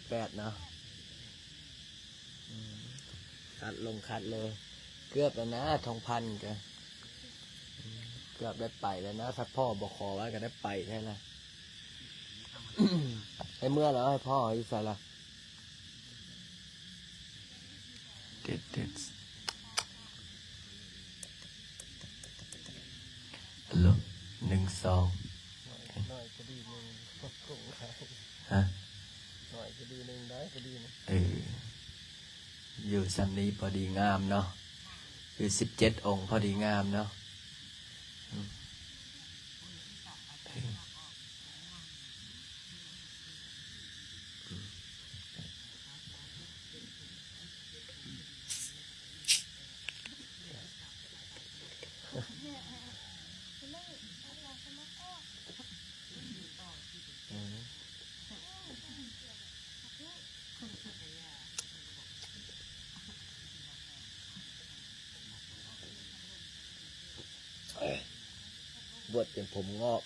ແປດເນາະ ອືມ ຄັດລົງຄັດເລີຍ ເກືອບແລ້ວນະ ທອງພັນກະ ອືມ ເກືອບໄດ້ໄປແລ້ວນະ ຖ້າພໍ່ບໍ່ຂໍໄວ້ກະໄດ້ໄປແທ້ລະ ໃຫ້ເມືອແລ້ວ ໃຫ້ພໍ່ຢູ່ໃສລະ? ເດັດເດັດ ຮັລໂຫຼ ໜຶ່ງ ສອງ ນ້ອຍກະດີໜຶ່ງ ຮະ ນ້ອຍກະດີໜຶ່ງ ໄດ້ກະດີໜຶ່ງ ເອີ ຢູ່ຊ່ຳນີ້ພໍດີງາມເນາະ ຢູ່ສິບເຈັດອົງພໍດີງາມເນາະ ອືມ. ບວດຈົນຜົມງອກ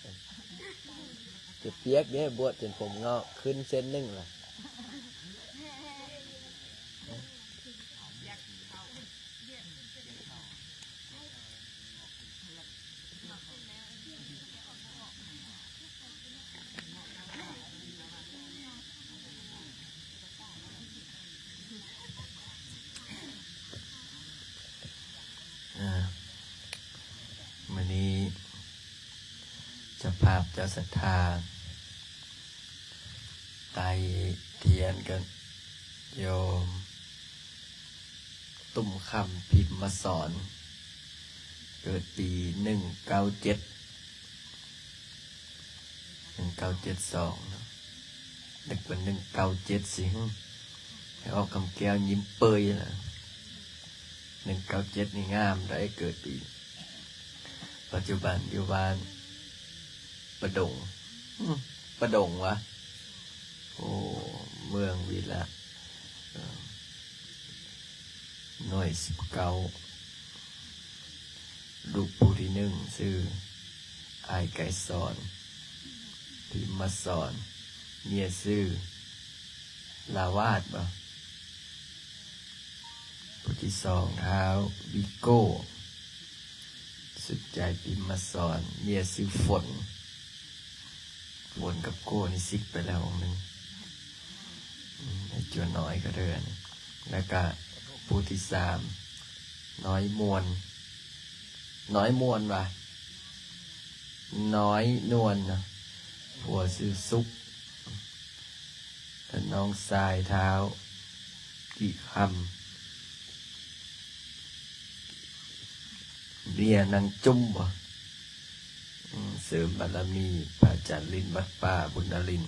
ຈະປຽກເດ້ ບວດຈົນຜົມງອກ ຂຶ້ນເສັ້ນໜຶ່ງລະ. ມື້ນີ້ເຈົ້າພາບເຈົ້າສັດທາ ໄຕ້ທຽນກັນ ໂຍມ ຕຸ້ມຄຳ ພິມມະສອນ ເກີດປີໜຶ່ງເກົ້າເຈັດ ໜຶ່ງເກົ້າເຈັດສອງເນາະ ນຶກວ່າໜຶ່ງເກົ້າເຈັດຊິ ໃຫ້ອອກຄຳແກ້ວຍິ້ມເປີຍລະ ໜຶ່ງເກົ້າເຈັດນີ້ງາມໄດ໋ ເກີດປີ ປັດຈຸບັນຢູ່ບ້ານປະດົງ ປະດົງຫວາ ໂອ້ ເມືອງວິລະ ເອີ ໜ່ວຍສິບເກົ້າ ລູກຜູ້ທີໜຶ່ງຊື່ ອ້າຍໄກສອນ ພິມມະສອນ ເມຍຊື່ ລາວາດບໍ? ຜູ້ທີສອງ ທ້າວ ວິໂກ້ ສຸດໃຈ ພິມມະສອນ ເມຍຊື່ຝົນ ຝົນກັບໂກ້ນີ້ສິກໄປແລ້ວອົງໜຶ່ງ ອືມ ໄອ້ຈົວນ້ອຍກະເດີນ ແລ້ວກະຜູ້ທີສາມ ນ້ອຍມ່ວນ ນ້ອຍມ່ວນຫວາ ນ້ອຍນວນນະ ຜົວຊື່ສຸກ ແລະ ນ້ອງຊາຍທ້າວ ກິຄຳ ເມຍນາງຈຸ້ມບໍ? ອືມ ເສີມບາລະມີ ພະອາຈານລິນ ວັດປ່າບຸນນະລິນ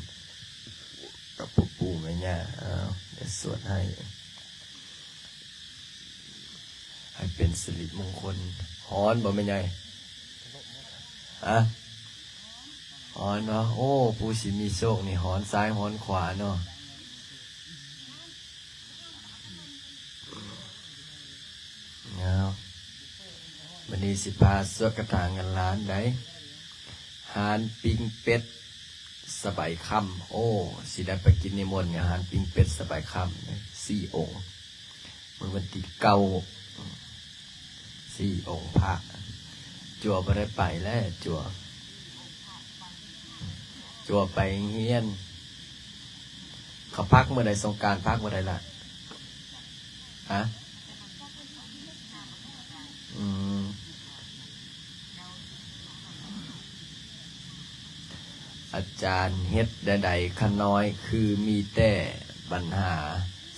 ກັບພໍ່ປູ່ແມ່ຍ່າ ອ້າວ ໄດ້ສວດໃຫ້ ໃຫ້ເປັນສິລິມົງຄົນ. ຮ້ອນບໍ່ແມ່ໃຫຍ່? ຮະ? ຮ້ອນເນາະ. ໂອ້ ຜູ້ຊິມີໂຊກນີ້ ຮ້ອນຊ້າຍຮ້ອນຂວາເນາະ. ເອົາ ມື້ນີ້ຊິພາສວດຄາຖາເງິນລ້ານໃດ໋. ຮ້ານປີ້ງເປັດສະບາຍຄຳ. ໂອ້ ຊິໄດ້ໄປກິນນິມົນຢູ່ຮ້ານປີ້ງເປັດສະບາຍຄຳ ສີ່ອົງ. ມື້ວັນທີເກົ້າ ສີ່ອົງພະ. ຈົວບໍ່ໄດ້ໄປແລ້ວ ຈົວ ຈົວໄປໂຮງຮຽນ. ເຂົາພັກມື້ໃດ? ສົງການພັກມື້ໃດລະ? ຮະ? ອືມ. ອາຈານ ເຮັດແນວໃດຂະນ້ອຍຄືມີແຕ່ບັນຫາ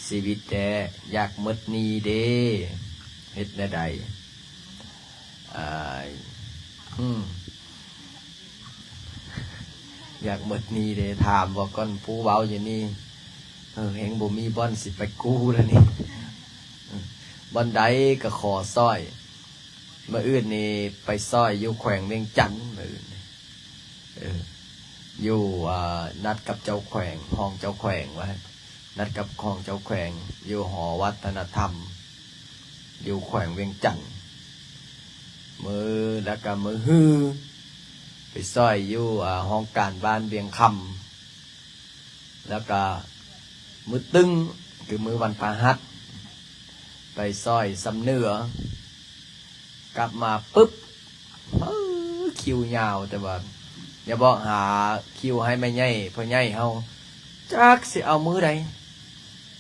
ຊີວິດແທ້ ຢາກໝົດໜີ້ເດ້ ເຮັດແນວໃດ? ອາຍ ອືມ ຢາກໝົດໜີ້ເດ້ ຖາມວ່າກ່ອນ ຜູ້ເວົ້າຢູ່ນີ້ ເອີ ແຮ່ງບໍ່ມີບ່ອນຊິໄປກູ້ແລ້ວນີ້ ບ່ອນໃດກໍຂໍຊ່ອຍ. ມື້ອື່ນນີ້ໄປຊ່ອຍຢູ່ແຂວງວຽງຈັນ ມື້ອື່ນ ເອີ ຢູ່ ອາ ນັດກັບເຈົ້າແຂວງ ຮອງເຈົ້າແຂວງວ່າ ນັດກັບຮອງເຈົ້າແຂວງຢູ່ຫໍວັດທະນະທຳ ຢູ່ແຂວງວຽງຈັນ. ມື້ ແລ້ວກະມື້ຮື ໄປຊ່ອຍຢູ່ ອາ ຫ້ອງການບ້ານວຽງຄຳ. ແລ້ວກະ ມື້ຕຶງ ຄືມື້ວັນພະຫັດ ໄປຊ່ອຍຊຳເໜືອ ກັບມາປຶບ ເອີ ຄິວຍາວ ແຕ່ວ່າຢ່າບອກຫາຄິວໃຫ້ແມ່ໃຫຍ່ພໍ່ໃຫຍ່ເຮົາ ຈັກຊິເອົາມື້ໃດ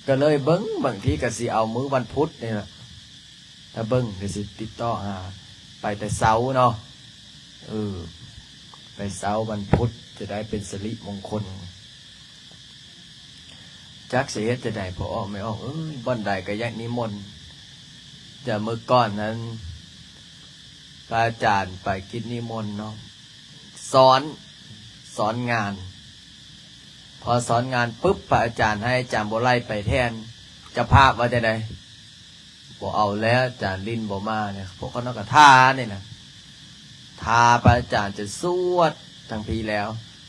ກໍເລີຍເບິ່ງ ບາງທີກໍຊິເອົາມື້ວັນພຸດນີ້ລະ ຖ້າເບິ່ງກໍຊິຕິດຕໍ່ຫາ ໄປແຕ່ເຊົ້າເນາະ ເອີ ໄປເຊົ້າວັນພຸດ ຈະໄດ້ເປັນສິລິມົງຄົນ. ຈັກຊິເຮັດຈັ່ງໃດ ພໍ່ອອກແມ່ອອກເອີຍ ບ່ອນໃດກໍຢາກນິມົນ. ຈາກມື້ກ່ອນນັ້ນ ພະອາຈານໄປກິດນິມົນເນາະ ສອນ ສອນງານ. ພໍສອນງານປຶບ ພະອາຈານໃຫ້ອາຈານບົວໄລໄປແທນ ເຈົ້າພາບວ່າຈັ່ງໃດ? ບໍ່ເອົາແລ້ວ ອາຈານລິນບໍ່ມານີ້. ພວກຂ້ານ້ອຍກໍຖ້ານີ້ນະ ຖ້າພະອາຈານຈະສວດທັງພີແລ້ວ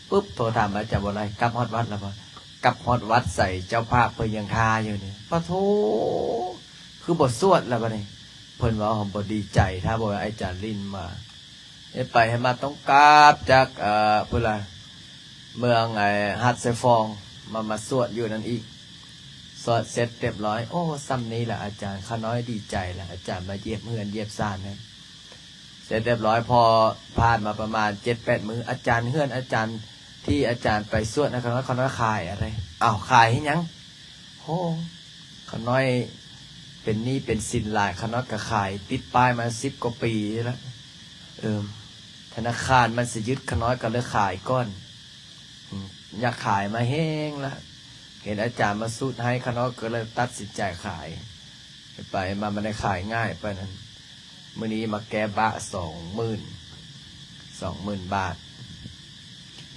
ປຶບ ໂທຖາມອາຈານບົວໄລ ກັບຮອດວັດແລ້ວບໍ່? ກັບຮອດວັດໃສ ເຈົ້າພາບເພິ່ນຍັງຖ້າຢູ່ນີ້. ປະໂທ ຄືບໍ່ສວດລະບາດນີ້? ເພິ່ນວ່າບໍ່ດີໃຈ ຖ້າບໍ່ແມ່ນອາຈານລິນມາ. ເຮັດໄປເຮັດມາຕ້ອງກັບຈາກ ເອີ ພຸ້ນລະ ເມືອງ ໄອ້ ຫາດຊາຍຟອງ ມາ ມາສວດຢູ່ນັ້ນອີກ. ສວດເສັດຮຽບຮ້ອຍ ໂອ້ ສ່ຳນີ້ລະອາຈານ ຂ້ານ້ອຍດີໃຈລະ ອາຈານມາຢຽບເຮືອນຢຽບຊານໃຫ້. ເສັດຮຽບຮ້ອຍ ພໍຜ່ານມາປະມານເຈັດແປດມື້ ອາຈານ ເຮືອນອາຈານທີ່ອາຈານໄປສວດໃຫ້ຂ້ານ້ອຍ ຂ້ານ້ອຍຂາຍອະໄລ? ອ້າວ ຂາຍເຮັດຫຍັງ? ໂອ້ ຂ້ານ້ອຍເປັນໜີ້ເປັນສິນຫຼາຍ ຂ້ານ້ອຍກໍຂາຍ ຕິດປ້າຍມາສິບກວ່າປີລະ. ເອີ ທະນາຄານມັນຊິຍຶດ ຂ້ານ້ອຍກໍເລີຍຂາຍກ່ອນ. ອືມ ຢາກຂາຍມາແຮງລະ ເຫັນອາຈານມາສູດໃຫ້ ຂ້ານ້ອຍກໍເລີຍຕັດສິນໃຈຂາຍ. ໄປມາມັນໄດ້ຂາຍງ່າຍປານນັ້ນ. ມື້ນີ້ມາແກ້ບະສອງໝື່ນ ສອງໝື່ນບາດ.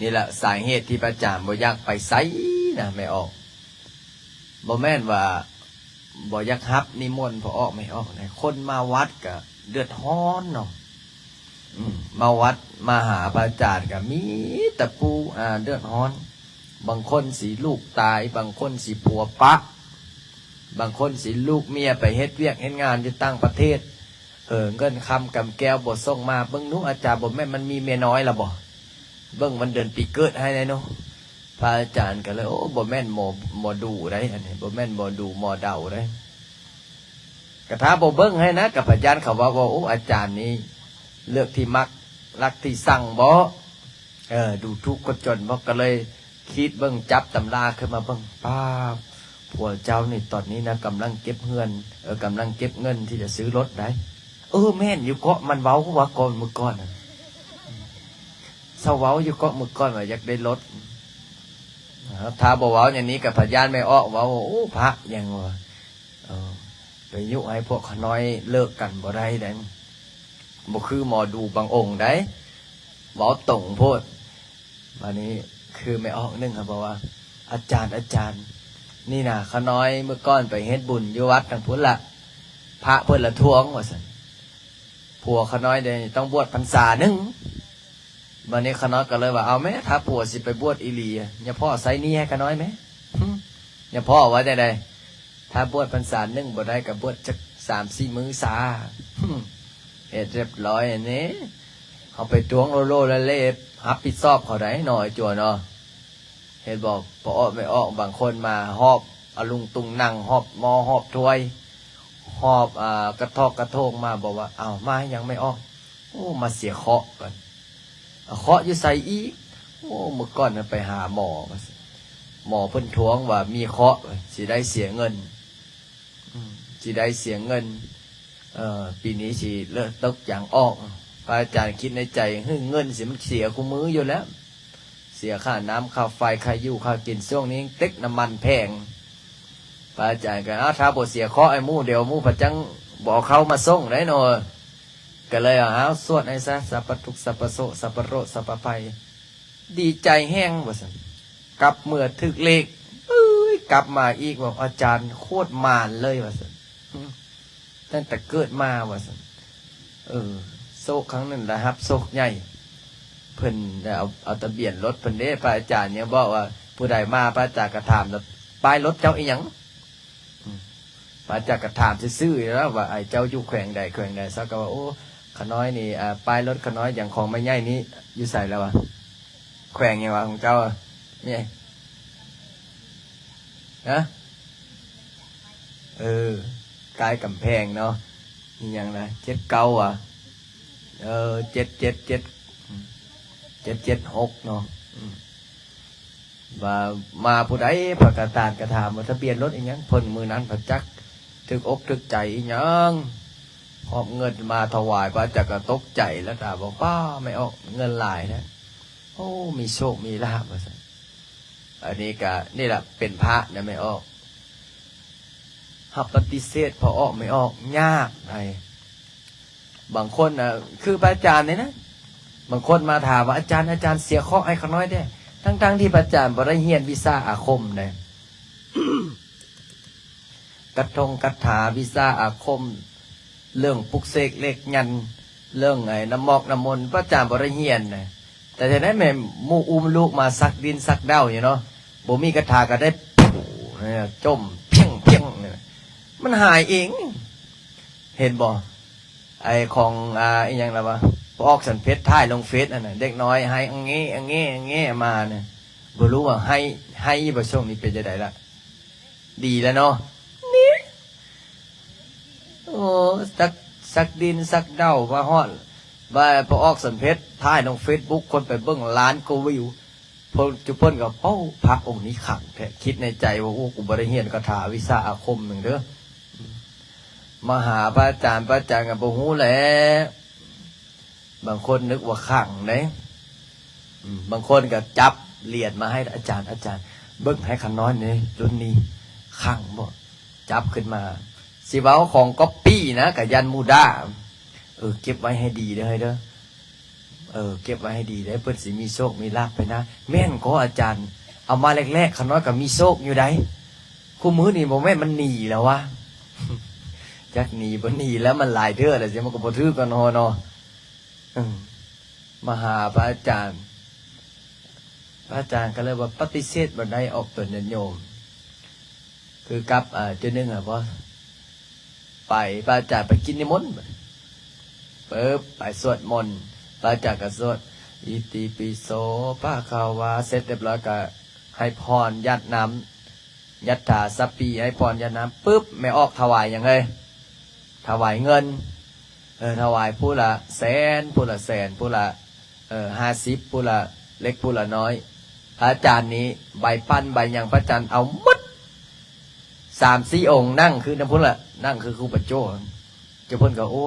ນີ້ລະສາເຫດທີ່ພະອາຈານບໍ່ຢາກໄປໃສນະ ແມ່ອອກ. ບໍ່ແມ່ນວ່າບໍ່ຢາກຮັບນິມົນພໍ່ອອກແມ່ອອກນະ ຄົນມາວັດກະເດືອດຮ້ອນເນາະ. ອືມ ມາວັດມາຫາພະອາຈານກະມີແຕ່ຜູ້ ອາ ເດືອດຮ້ອນ. ບາງຄົນຊິລູກຕາຍ ບາງຄົນຊິຜົວປະ ບາງຄົນຊິລູກເມຍໄປເຮັດວຽກເຮັດງານຢູ່ຕ່າງປະເທດ. ເອີ ເງິນຄຳກຳແກ້ວບໍ່ສົ່ງມາ. ເບິ່ງດູອາຈານ ບໍ່ແມ່ນມັນມີເມຍນ້ອຍລະບໍ່? ເບິ່ງວັນເດືອນປີເກີດໃຫ້ແດ່ເນາະ. ພະອາຈານກໍເລີຍ ໂອ້ ບໍ່ແມ່ນໝໍ ໝໍດູໄດ໋ ອັນນີ້ ບໍ່ແມ່ນໝໍດູໝໍເດົາໄດ໋. ກະຖ້າບໍ່ເບິ່ງໃຫ້ນະ ກະພະຢ້ານເຂົາວ່າ ໂອ້ ອາຈານນີ້ເລືອກທີ່ມັກ ລັກທີ່ຊັງບໍ? ເອີ ດູຖູກຄົນຈົນບໍ? ກໍເລີຍຄິດເບິ່ງ ຈັບຕຳລາຂຶ້ນມາເບິ່ງ ປ້າ ຜົວເຈົ້ານີ້ຕອນນີ້ນະ ກຳລັງເກັບເຮືອນ ເອີ ກຳລັງເກັບເງິນທີ່ຈະຊື້ລົດໄດ໋. ເອີ ແມ່ນຢູ່ເກາະ ມັນເວົ້າວ່າກ່ອນ ມື້ກ່ອນນັ້ນ ເຊົາເວົ້າຢູ່ເກາະ ມື້ກ່ອນວ່າຢາກໄດ້ລົດ. ຖ້າບໍ່ເວົ້າຢ່າງນີ້ກໍພະຢ້ານແມ່ອອກເວົ້າ ໂອ້ ພະຫຍັງວະ ເອີ ໄປຍຸໃຫ້ພວກຂ້ານ້ອຍເລີກກັນບໍ່ໄດ້ໃດ໋ ບໍ່ຄືໝໍດູບາງອົງໃດ໋ ເວົ້າຕົງໂພດ. ບາດນີ້ຄືແມ່ອອກໜຶ່ງເຂົາບອກວ່າ ອາຈານ ອາຈານ ນີ້ນະ ຂ້ານ້ອຍມື້ກ່ອນໄປເຮັດບຸນຢູ່ວັດທາງພຸ້ນລະ ພະເພິ່ນລະທວງວ່າຊັ້ນ ຜົວຂ້ານ້ອຍເດນີ້ຕ້ອງບວດພັນສາໜຶ່ງ. ບາດນີ້ຂ້ານ້ອຍກໍເລີຍວ່າ ເອົາແມ້ ຖ້າຜົວຊິໄປບວດອີ່ຫຼີ ຍາພໍ່ໃຊ້ໜີ້ໃຫ້ຂ້ານ້ອຍແມ້ ຍາພໍ່ວ່າຈັ່ງໃດ? ຖ້າບວດພັນສາໜຶ່ງບໍ່ໄດ້ກໍບວດຈັກສາມສີ່ມື້ຊາ. ເຮັດຮຽບຮ້ອຍອັນນີ້ ເຮົາໄປທວງໂລໂລເລເລ ຮັບຜິດຊອບເຂົາໄດ໋ເນາະ ໄອ້ຈົວເນາະ. ເຫັນບໍ່ ພໍ່ອອກແມ່ອອກ ບາງຄົນມາຫອບອະລຸງຕຸງນັງ ຫອບໝໍ້ຫອບຖ້ວຍ ຫອບ ອາ ກະຖອກກະໂທງມາ ບອກວ່າ ເອົາ ມາຫຍັງແມ່ອອກ? ໂອ້ ມາເສຍເຄາະກ່ອນ. ເອົາ ເຄາະຢູ່ໃສອີກ? ໂອ້ ມື້ກ່ອນນັ້ນໄປຫາໝໍ ໝໍເພິ່ນທວງວ່າມີເຄາະ ຊິໄດ້ເສຍເງິນ ອືມ ຊິໄດ້ເສຍເງິນ ເອີ ປີນີ້ຊິເລີກຕົກຢາງອອກ. ພະອາຈານຄິດໃນໃຈ ເຮີ້ຍ ເງິນຊິມັນເສຍຄູ່ມື້ຢູ່ແລ້ວ ເສຍຄ່ານ້ຳຄ່າໄຟ ຄ່າຢູ່ຄ່າກິນ ຊ່ວງນີ້ເຕັກນ້ຳມັນແພງ. ພະອາຈານກໍ ເອົາ ຖ້າບໍ່ເສຍເຄາະໃຫ້ໝູ່ ດຽວໝູ່ພະຈັ່ງບໍ່ເອົາເຂົ້າມາສົ່ງໄດ໋ເນາະ. ກໍເລີຍ ເອົາ ສວດໃຫ້ຊະ ສັບປະທຸກ ສັບປະໂສກ ສັບປະໂລກ ສັບປະໄພ. ດີໃຈແຮງວ່າຊັ້ນ ກັບເມືອຖືກເລກ ເອີຍ ກັບມາອີກວ່າ ອາຈານໂຄດໝານເລີຍວ່າຊັ້ນ ຕັ້ງແຕ່ເກີດມາວ່າຊັ້ນ. ເອີ ໂຊກຄັ້ງນັ້ນລະຮັບໂຊກໃຫຍ່ ເພິ່ນໄດ້ເອົາ ເອົາທະບຽນລົດເພິ່ນເດ້. ພະອາຈານຍັງບອກວ່າ ຜູ້ໃດມາ ພະອາຈານກໍຖາມ ປ້າຍລົດເຈົ້າອີ່ຫຍັງ? ອືມ ພະອາຈານກໍຖາມຊື່ໆແລ້ວວ່າ ອ້າຍເຈົ້າຢູ່ແຂວງໃດ ແຂວງໃດ? ເຂົາກໍວ່າ ໂອ້ ຂ້ານ້ອຍນີ້ ອາ ປ້າຍລົດຂ້ານ້ອຍຫຍັງຂອງແມ່ໃຫຍ່ນີ້ຢູ່ໃສລະວະ? ແຂວງຫຍັງວະຂອງເຈົ້າ? ແມ່ ນະ ເອີ ກາຍກຳແພງເນາະ ອີຫຍັງນະ ເຈັດເກົ້າ ຫວາ ເອີ ເຈັດເຈັດເຈັດ ເຈັດເຈັດຫົກເນາະ ອືມ ວ່າມາຜູ້ໃດ ພະກະຕານກະຖາມວ່າທະບຽນລົດອີຫຍັງ ເພິ່ນມື້ນັ້ນພະຈັກຖືກອົກຖືກໃຈອີຫຍັງ ຫອບເງິນມາຖວາຍ ພະອາຈານກະຕົກໃຈແລ້ວ ຖາມວ່າ ປ້າ ແມ່ອອກເງິນຫຼາຍແທ້ ໂອ້ ມີໂຊກມີລາບ ວ່າຊັ້ນ. ອັນນີ້ກະ ນີ້ລະເປັນພະນະແມ່ອອກ ຮັບປະຕິເສດພໍ່ອອກແມ່ອອກຍາກໃດ໋. ບາງຄົນນະ ຄືພະອາຈານນີ້ນະ ບາງຄົນມາຖາມວ່າ ອາຈານ ອາຈານເສຍເຄາະໃຫ້ຂ້ານ້ອຍແດ່ ທັງໆທີ່ພະອາຈານບໍ່ໄດ້ຮຽນວິຊາອາຄົມໃດ໋. ກະທົງກະຖາ ວິຊາອາຄົມ ເລື່ອງປຸກເສກເລກຍັນ ເລື່ອງໄອ້ນ້ຳໝອກນ້ຳມົນ ພະອາຈານບໍ່ໄດ້ຮຽນນະ ແຕ່ຈັ່ງໃດແມ່ນໝູ່ອຸ້ມລູກມາສັກດິນສັກເດົ້າຢູ່ເນາະ ບໍ່ມີກະຖາກໍໄດ້ ຈົ່ມພຽງໆ ມັນຫາຍເອງ ເຫັນບໍ່? ໄອ້ຂອງ ອ່າ ອີຫຍັງລະວະ ປອກສັນເພັດ ຖ່າຍລົງເຟສ ອັນນັ້ນ ເດັກນ້ອຍໄຫ້ອະເງ ອະເງ ອະເງ ມານະ ບໍ່ຮູ້ວ່າໄຫ້ ໄຫ້ບໍ່ ຊ່ວງນີ້ເປັນຈັ່ງໃດລະ? ດີແລ້ວເນາະ ນີ້ ໂອ້ ສັກ ສັກດິນສັກເດົ້າ ມາຮອດ ວ່າ ປອກສັນເພັດ ຖ່າຍລົງເຟສບຸກ ຄົນໄປເບິ່ງລ້ານກວ່າວິວ ພວກຈຸເພິ່ນກໍ ໂອ້ ພະອົງນີ້ຄັງແທ້ ຄິດໃນໃຈວ່າ ໂອ້ ກູບໍ່ໄດ້ຮຽນຄາຖາວິຊາອາຄົມຫຍັງເດີ ມາຫາພະອາຈານ ພະອາຈານກໍບໍ່ຮູ້ແຫຼະ. ບາງຄົນນຶກວ່າຄັງເດ້ ອືມ ບາງຄົນກໍຈັບຫຼຽນມາໃຫ້ ອາຈານ ອາຈານ ເບິ່ງໃຫ້ຂ້ານ້ອຍແດ່ ລຸ້ນນີ້ຄັງບໍ່? ຈັບຂຶ້ນມາ ຊິເວົ້າຂອງກັອບປີ້ນະ ກໍຢ້ານໝູ່ດ່າ ເອີ ເກັບໄວ້ໃຫ້ດີເດີ ເອີ ເກັບໄວ້ໃຫ້ດີເດີ ເພິ່ນຊິມີໂຊກມີລາບໄປນະ. ແມ່ນກໍອາຈານ ເອົາມາແລກໆ ຂ້ານ້ອຍກໍມີໂຊກຢູ່ໃດ໋ ຄູ່ມື້ນີ້ບໍ່ແມ່ນມັນໜີແລ້ວວະ ຈັກໜີບໍ່ໜີແລ້ວ ມັນຫຼາຍເທື່ອແລ້ວ ຊິມັນກໍບໍ່ຖືກກັນເນາະ ເນາະ. ເອີ ມາຫາພະອາຈານ ພະອາຈານກໍເລີຍວ່າປະຕິເສດບໍ່ໄດ້ອອກຕົນຍາດໂຍມ ຄືກັບ ເອີ ເທື່ອໜຶ່ງ ອະ ບໍ່ ໄປ ພະອາຈານໄປກິນນິມົນ ປຶບ ໄປສວດມົນ ພະອາຈານກໍສວດ ອິຕິປິໂສ ພະຄະວາ ເສັດຮຽບຮ້ອຍ ກໍໃຫ້ພອນ ຢາດນ້ຳ ຍັດຖາສັບປີ ໃຫ້ພອນຢາດນ້ຳ ປຶບ ແມ່ອອກຖວາຍຫຍັງເອີຍ? ຖວາຍເງິນ ເອີ ຖວາຍຜູ້ລະແສນ ຜູ້ລະແສນ ຜູ້ລະ ເອີ ຫ້າສິບ ຜູ້ລະເລັກຜູ້ລະນ້ອຍ. ພະອາຈານນີ້ ໃບປັ້ນໃບຫຍັງ ພະອາຈານເອົາໝົດ ສາມສີ່ອົງ ນັ່ງຄືນຳພຸ້ນລະ ນັ່ງຄືຄູບາໂຈ້ ເຈົ້າເພິ່ນກໍ ໂອ້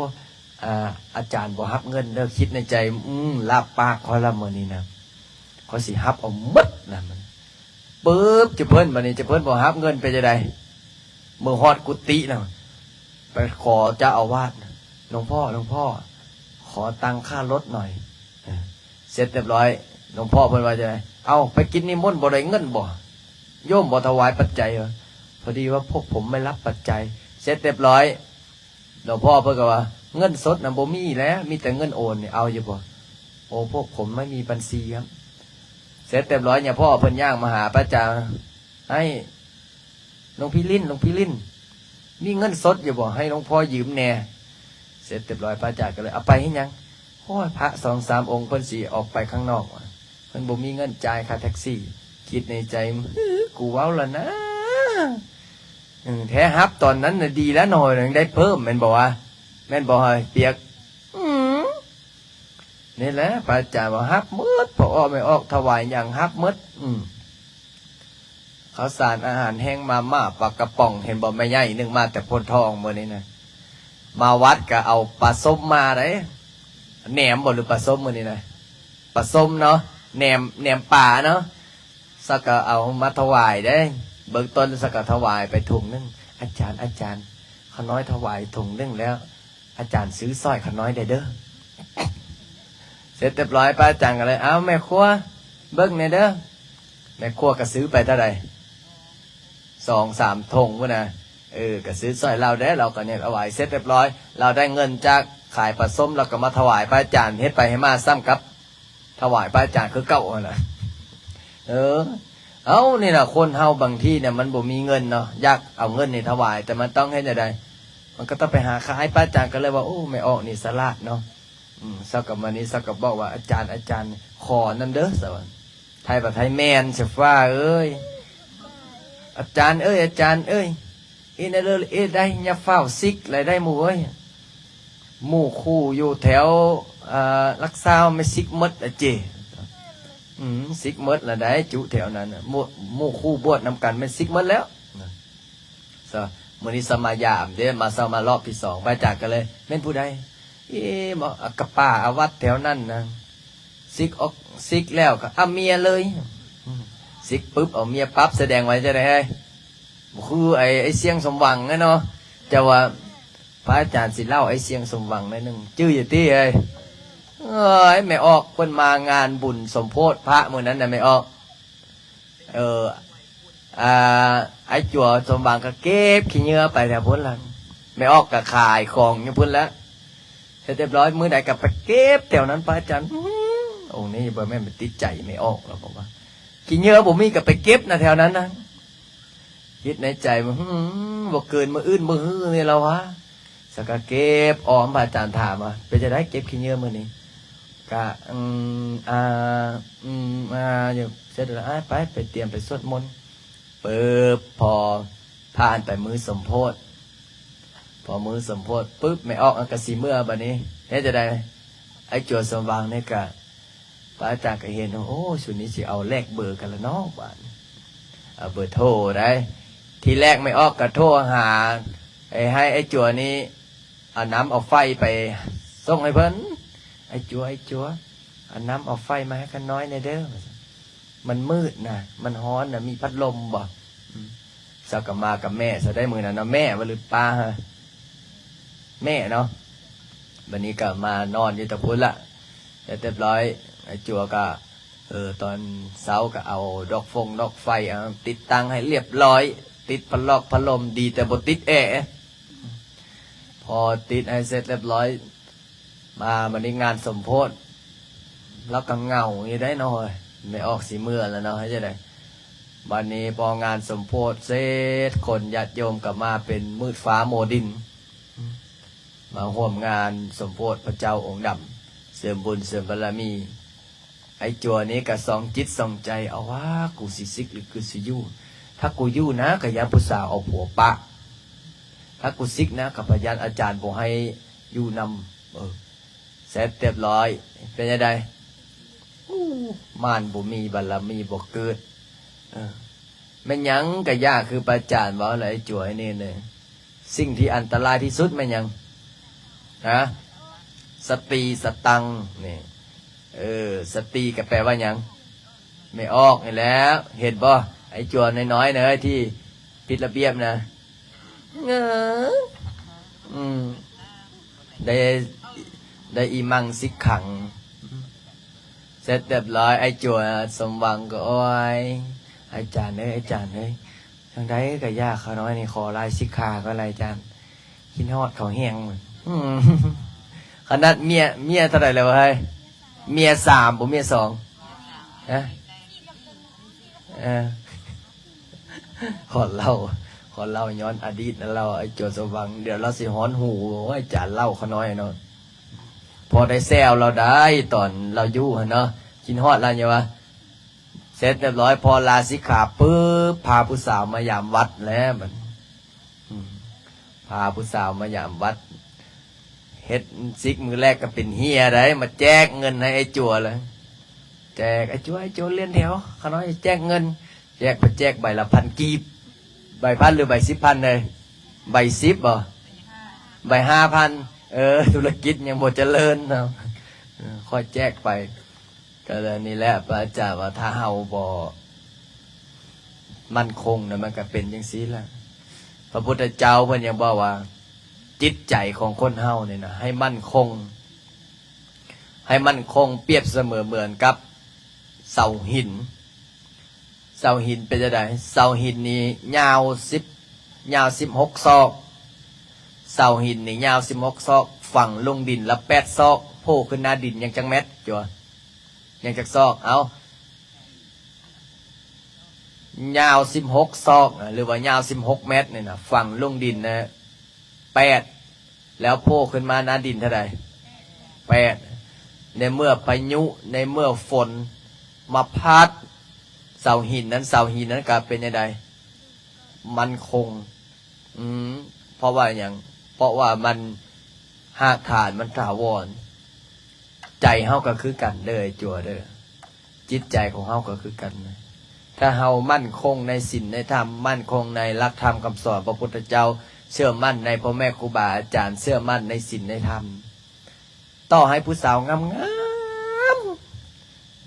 ອາ ອາຈານບໍ່ຮັບເງິນເດີ ຄິດໃນໃຈ ອືມ ລາບປາກຂ້ອຍລະມື້ນີ້ນະ ຂ້ອຍຊິຮັບເອົາໝົດນະ ປຶບ ເຈົ້າເພິ່ນ ບາດນີ້ເຈົ້າເພິ່ນບໍ່ຮັບເງິນເປັນຈັ່ງໃດ? ເມື່ອຮອດກຸຕິນະ ໄປຂໍເຈົ້າອາວາດ ຫຼວງພໍ່ ຫຼວງພໍ່ ຂໍຕັງຄ່າລົດໜ່ອຍ ເອີ ເສັດຮຽບຮ້ອຍ ຫຼວງພໍ່ເພິ່ນວ່າຈັ່ງໃດ? ເອົ້າ ໄປກິນນິມົນບໍ່ໄດ້ເງິນບໍ່? ໂຍມບໍ່ຖວາຍປັດໄຈຫວາ? ພໍດີວ່າພວກຜົມໄມ່ຮັບປັດໄຈ ເສັດຮຽບຮ້ອຍ ຫຼວງພໍ່ເພິ່ນກໍວ່າ ເງິນສົດນະບໍ່ມີແຫຼະ ມີແຕ່ເງິນໂອນນີ້ ເອົາຢູ່ບໍ່? ໂອ ພວກຜົມໄມ່ມີບັນຊີຄັບ ເສັດຮຽບຮ້ອຍ ຍາພໍ່ເພິ່ນຍ່າງມາຫາພະອາຈານ ໃຫ້ ຫຼວງພີ່ລິ້ນ ຫຼວງພີ່ລິ້ນ ມີເງິນສົດຢູ່ບໍ່? ໃຫ້ຫຼວງພໍ່ຢືມແດ່ ເສັດຮຽບຮ້ອຍ ພະອາຈານກໍເລີຍ ເອົາໄປເຮັດຫຍັງ? ໂອ້ຍ ພະສອງສາມອົງເພິ່ນຊິອອກໄປຂ້າງນອກ ເພິ່ນບໍ່ມີເງິນຈ່າຍຄ່າແທັກຊີ ຄິດໃນໃຈ ຫື ກູເວົ້າລະນາ ເອີ ແທ້ຮັບຕອນນັ້ນນະດີແລ້ວໜ້ອຍ ຍັງໄດ້ເພີ່ມແມ່ນບໍ່ວະ? ແມ່ນບໍ່ເຮີຍປຽກ? ອືມ ນີ້ແຫຼະ ພະອາຈານວ່າຮັບໝົດ ພໍ່ອອກແມ່ອອກຖວາຍຫຍັງຮັບໝົດ ອືມ ເຂົ້າສານອາຫານແຫ້ງ ມາມ່າ ປາກະປ໋ອງ ເຫັນບໍ່ ແມ່ໃຫຍ່ໜຶ່ງມາແຕ່ໂພນທອງມື້ນີ້ນະ ມາວັດກໍເອົາປາສົ້ມມາເດ້ ແໜມບໍ່ ຫຼືປາສົ້ມມື້ນີ້ນະ? ປາສົ້ມເນາະ ແໜມ ແໜມປາເນາະ ສັກກໍເອົາມາຖວາຍເດ້ ເບື້ອງຕົ້ນສັກກໍຖວາຍໄປຖົງໜຶ່ງ ອາຈານ ອາຈານ ຂ້ານ້ອຍຖວາຍຖົງໜຶ່ງແລ້ວ ອາຈານຊື້ຊ່ອຍຂ້ານ້ອຍແດ່ເດີ ເສັດຮຽບຮ້ອຍ ພະອາຈານກໍເລີຍ ເອົາ ແມ່ຄົວ ເບິ່ງແດ່ເດີ ແມ່ຄົວກໍຊື້ໄປເທົ່າໃດ? ສອງສາມຖົງພຸ້ນນະ ເອີ ກໍຊື້ຊ່ອຍລາວແດ່ ລາວກໍຍັງຖວາຍ ເສັດຮຽບຮ້ອຍ ລາວໄດ້ເງິນຈາກຂາຍປາສົ້ມ ລາວກໍມາຖວາຍພະອາຈານ ເຮັດໄປເຮັດມາສ່ຳກັບ ຖວາຍພະອາຈານຄືເກົ່າຫັ້ນລະ ເອີ ເອົ້າ ນີ້ລະ ຄົນເຮົາບາງທີນະ ມັນບໍ່ມີເງິນເນາະ ຢາກເອົາເງິນນີ້ຖວາຍ ແຕ່ມັນຕ້ອງເຮັດແນວໃດ? ມັນກໍຕ້ອງໄປຫາຂາຍ ພະອາຈານກໍເລີຍວ່າ ໂອ້ ແມ່ອອກນີ້ສະຫຼາດເນາະ ອືມ ສັກກໍມານີ້ ສັກກໍບອກວ່າ ອາຈານ ອາຈານ ຂໍນຳເດີ ສະຫວັນ ໄທວ່າ ໄທແມ່ນ ສະຟ້າເອີຍ ອາຈານເອີຍ ອາຈານເອີຍ ເຮັດແນວເລີເອດໄດ້ ຢ່າຟ້າວຊິກຫຼາຍໄດ້ໝູ່ເອີຍ. ໝູ່ຄູ່ຢູ່ແຖວ ເອີ ຫຼັກຊາວແມ່ນຊິກໝົດລະເຈ. ອືມ ຊິກໝົດລະໄດ໋ ຈຸແຖວນັ້ນນະ. ໝູ່ ໝູ່ຄູ່ບວດນຳກັນແມ່ນຊິກໝົດແລ້ວ. ຊະ ມື້ນີ້ສະມາຢາມເດ້ ມາເຊົ້າມາລອບທີສອງ ພະອາຈານກໍເລີຍ ແມ່ນຜູ້ໃດ? ເອ ບອກ ອາກະປາອາວັດແຖວນັ້ນນະ ຊິກອອກ ຊິກແລ້ວກໍເອົາເມຍເລີຍ. ຊິກປຶບເອົາເມຍປັບ ສະແດງວ່າຈັ່ງໃດເຮີ້ຍ? ບໍ່ຄືໄອ້ ໄອ້ຊຽງສົມຫວັງນະເນາະ. ເຈົ້າວ່າພະອາຈານຊິເລົ່າໄອ້ຊຽງສົມຫວັງໜ້ອຍໜຶ່ງ ຈື່ຢູ່ຕິເອີຍ? ເອີຍ ແມ່ອອກເພິ່ນມາງານບຸນສົມໂພດພະມື້ນັ້ນນະ ແມ່ອອກ ເອີ ອ່າ ໄອ້ຈົວສົມຫວັງກໍເກັບຂີ້ເຫຍື້ອໄປແຖວພຸ້ນລະ ແມ່ອອກກໍຂາຍຂອງຢູ່ພຸ້ນລະ. ເຮັດຮຽບຮ້ອຍ ມື້ໃດກໍໄປເກັບແຖວນັ້ນ ພະອາຈານ ອື ອົງນີ້ບໍ່ແມ່ນໄປຕິດໃຈແມ່ອອກແລ້ວ ເພາະວ່າຂີ້ເຫຍື້ອບໍ່ມີ ກໍໄປເກັບນະແຖວນັ້ນນະ. ຄິດໃນໃຈວ່າ ອື ບໍ່ເກີນມື້ອື່ນມື້ຮືນີ້ແລ້ວວະ. ສະກະເກັບອອມ ພະອາຈານຖາມວ່າ ເປັນຈັ່ງໃດເກັບຂີ້ເຫຍື້ອມື້ນີ້? ກະ ອືມ ອາ ອືມ ອາ ຢູ່ ເສັດແລ້ວ ອາ ໄປ ໄປຕຽມໄປສວດມົນ. ປຶບ ພໍຜ່ານໄປມື້ສົມໂພດ ພໍມື້ສົມໂພດປຶບ ແມ່ອອກ ອາ ກະຊິເມືອບາດນີ້ ເຮັດຈັ່ງໃດ? ໄອ້ຈົວສົມຫວັງນີ້ກະ ພະອາຈານກໍເຫັນ ໂອ້ ຊຸດນີ້ຊິເອົາແລກເບີກັນລະເນາະບາດນີ້ ເອົາເບີໂທໄດ໋. ທີແລກແມ່ອອກກໍໂທຫາ ໃຫ້ ໃຫ້ໄອ້ຈົວນີ້ເອົານ້ຳເອົາໄຟໄປສົ່ງໃຫ້ເພິ່ນ. ໄອ້ຈົວ ໄອ້ຈົວ ເອົານ້ຳເອົາໄຟມາໃຫ້ຂ້ານ້ອຍແດ່ເດີ ວ່າຊັ້ນ. ມັນມືດນະ ມັນຮ້ອນນະ ມີພັດລົມບໍ່? ອືມ ເຈົ້າກໍມາກັບແມ່ຊະໄດ໋ມື້ນັ້ນເນາະ ແມ່ບໍ່ ຫຼືປ້າ? ແມ່ເນາະ. ບາດນີ້ກໍມານອນຢູ່ແຕ່ພຸ້ນລະ ແລ້ວຮຽບຮ້ອຍ ໄອ້ຈົວກໍ ເອີ ຕອນເຊົ້າກໍເອົາດອກຟົງດອກໄຟ ເອົາ ຕິດຕັ້ງໃຫ້ຮຽບຮ້ອຍ ຕິດພັດລອກພັດລົມ ດີແຕ່ບໍ່ຕິດແອ. ພໍຕິດໃຫ້ເສັດຮຽບຮ້ອຍ ມາ ມາໃນງານສົມໂພດ ລາວກໍເຫງົາຢູ່ໄດ໋ເນາະ ແມ່ອອກຊິເມືອແລ້ວເນາະ ເຮັດຈັ່ງໃດ? ບາດນີ້ພໍງານສົມໂພດເສັດ ຄົນຍາດໂຍມກໍມາເປັນມືດຟ້າມົວດິນ ມາຮ່ວມງານສົມໂພດພະເຈົ້າອົງດຳ ເສີມບຸນເສີມບາລະມີ. ໄອ້ຈົວນີ້ກໍສ່ອງຈິດສ່ອງໃຈ ເອົາວ່າ ກູຊິສິກ ຫຼື ກູຊິຢູ່? ຖ້າກູຢູ່ນະ ກໍຢ້ານຜູ້ສາວເອົາຜົວປະ, ຖ້າກູສິກນະ ກໍຢ້ານອາຈານບໍ່ໃຫ້ຢູ່ນຳ. ເອີ ເສັດຮຽບຮ້ອຍ ເປັນຈັ່ງໃດ? ໂອ້ ມານບໍ່ມີ ບາລະມີບໍ່ເກີດ. ເອີ ແມ່ນຫຍັງກໍຢ່າ ຄືພະອາຈານເວົ້າແຫຼະ ໄອ້ຈົວ ໄອ້ເນນເອີຍ. ສິ່ງທີ່ອັນຕະລາຍທີ່ສຸດແມ່ນຫຍັງ? ຮະ? ສະຕີສະຕັງນີ້. ເອີ ສະຕີກໍແປວ່າຫຍັງ? ແມ່ອອກນີ້ແຫຼະ. ເຫັນບໍ່ ໄອ້ຈົວນ້ອຍໆເນີ່ຍ ທີ່ຜິດລະບຽບນະ? ເອີ ອືມ ໄດ້ ໄດ້ອິມັງສິກຂັງ. ເສັດຮຽບຮ້ອຍ ໄອ້ຈົວສົມຫວັງກໍ ໂອ້ຍ ອາຈານເອີຍ ອາຈານເອີຍ ຈັ່ງໃດກໍຢ່າ ຂ້ານ້ອຍນີ້ຂໍລາສິກຂາກ່ອນລະອາຈານ ຄິດຮອດເຂົາແຮງ. ອືມ ຂະໜາດເມຍ ເມຍເທົ່າໃດແລ້ວເຮີ້ຍ? ເມຍສາມບໍ່ ເມຍສອງ? ຮະ? ເອີ ຂໍເລົ່າ ຂໍເລົ່າຍ້ອນອະດີດນະ ເລົ່າໄອ້ຈົວສົມຫວັງ ດຽວລາວຊິຮ້ອນຫູ. ໂອ້ຍ ອາຈານເລົ່າຂະນ້ອຍເນາະ ພໍໄດ້ແຊວລາວໄດ້ ຕອນລາວຢູ່ຫັ້ນເນາະ ຄິດຮອດລາວຢູ່ວ່າ. ເສັດຮຽບຮ້ອຍ ພໍລາສິກຂາປຶບ ພາຜູ້ສາວມາຢາມວັດແລ້ວບັດ ອືມ ພາຜູ້ສາວມາຢາມວັດ ເຮັດສິກມື້ແລກກໍເປັນເຮຍໄດ໋ ມາແຈກເງິນໃຫ້ໄອ້ຈົວລະ ແຈກ ໄອ້ຈົວ ໄອ້ຈົວລຽນແຖວ ຂ້ານ້ອຍແຈກເງິນ. ແຈກ ໄປແຈກໃບລະພັນກີບ ໃບພັນ ຫຼື ໃບສິບພັນເລີຍ? ໃບສິບບໍ່? ໃບຫ້າພັນ. ເອີ ທຸລະກິດຍັງບໍ່ຈະເລີນເນາະ ເອີ ຄ່ອຍແຈກໄປ. ກໍນີ້ແຫຼະ ພະອາຈານວ່າ ຖ້າເຮົາບໍ່ໝັ້ນຄົງນະ ມັນກໍເປັນຈັ່ງຊີ້ລະ. ພະພຸດທະເຈົ້າເພິ່ນຍັງບອກວ່າ ຈິດໃຈຂອງຄົນເຮົານີ້ນະ ໃຫ້ໝັ້ນຄົງ ໃຫ້ໝັ້ນຄົງ ປຽບສະເໝີເໝືອນກັບເສົາຫີນ. ເສົາຫີນເປັນຈັ່ງໃດ? ເສົາຫີນນີ້ຍາວສິບ ຍາວສິບຫົກສອກ ເສົາຫີນນີ້ຍາວສິບຫົກສອກ ຝັງລົງດິນລະແປດສອກ ໂຜ່ຂຶ້ນໜ້າດິນຍັງຈັກແມັດ? ຈົວ ຍັງຈັກສອກ? ເອົ້າ ຍາວສິບຫົກສອກ ຫຼືວ່າຍາວສິບຫົກແມັດນີ້ນະ ຝັງລົງດິນນະ ແປດ ແລ້ວໂຜ່ຂຶ້ນມາໜ້າດິນເທົ່າໃດ? ແປດ. ໃນເມື່ອພາຍຸ ໃນເມື່ອຝົນມາພັດເສົາຫີນນັ້ນ ເສົາຫີນນັ້ນກໍເປັນຈັ່ງໃດ? ໝັ້ນຄົງ. ອືມ ເພາະວ່າຫຍັງ? ເພາະວ່າມັນ ຮາກຖານມັນຖາວອນ. ໃຈເຮົາກໍຄືກັນເດີ ໄອ້ຈົວເດີ, ຈິດໃຈຂອງເຮົາກໍຄືກັນ. ຖ້າເຮົາໝັ້ນຄົງໃນສິນໃນທຳ, ໝັ້ນຄົງໃນຫຼັກທຳຄຳສອນພະພຸດທະເຈົ້າ, ເຊື່ອໝັ້ນໃນພໍ່ແມ່ຄູບາອາຈານ, ເຊື່ອໝັ້ນໃນສິນໃນທຳ, ຕໍ່ໃຫ້ຜູ້ສາວງາມ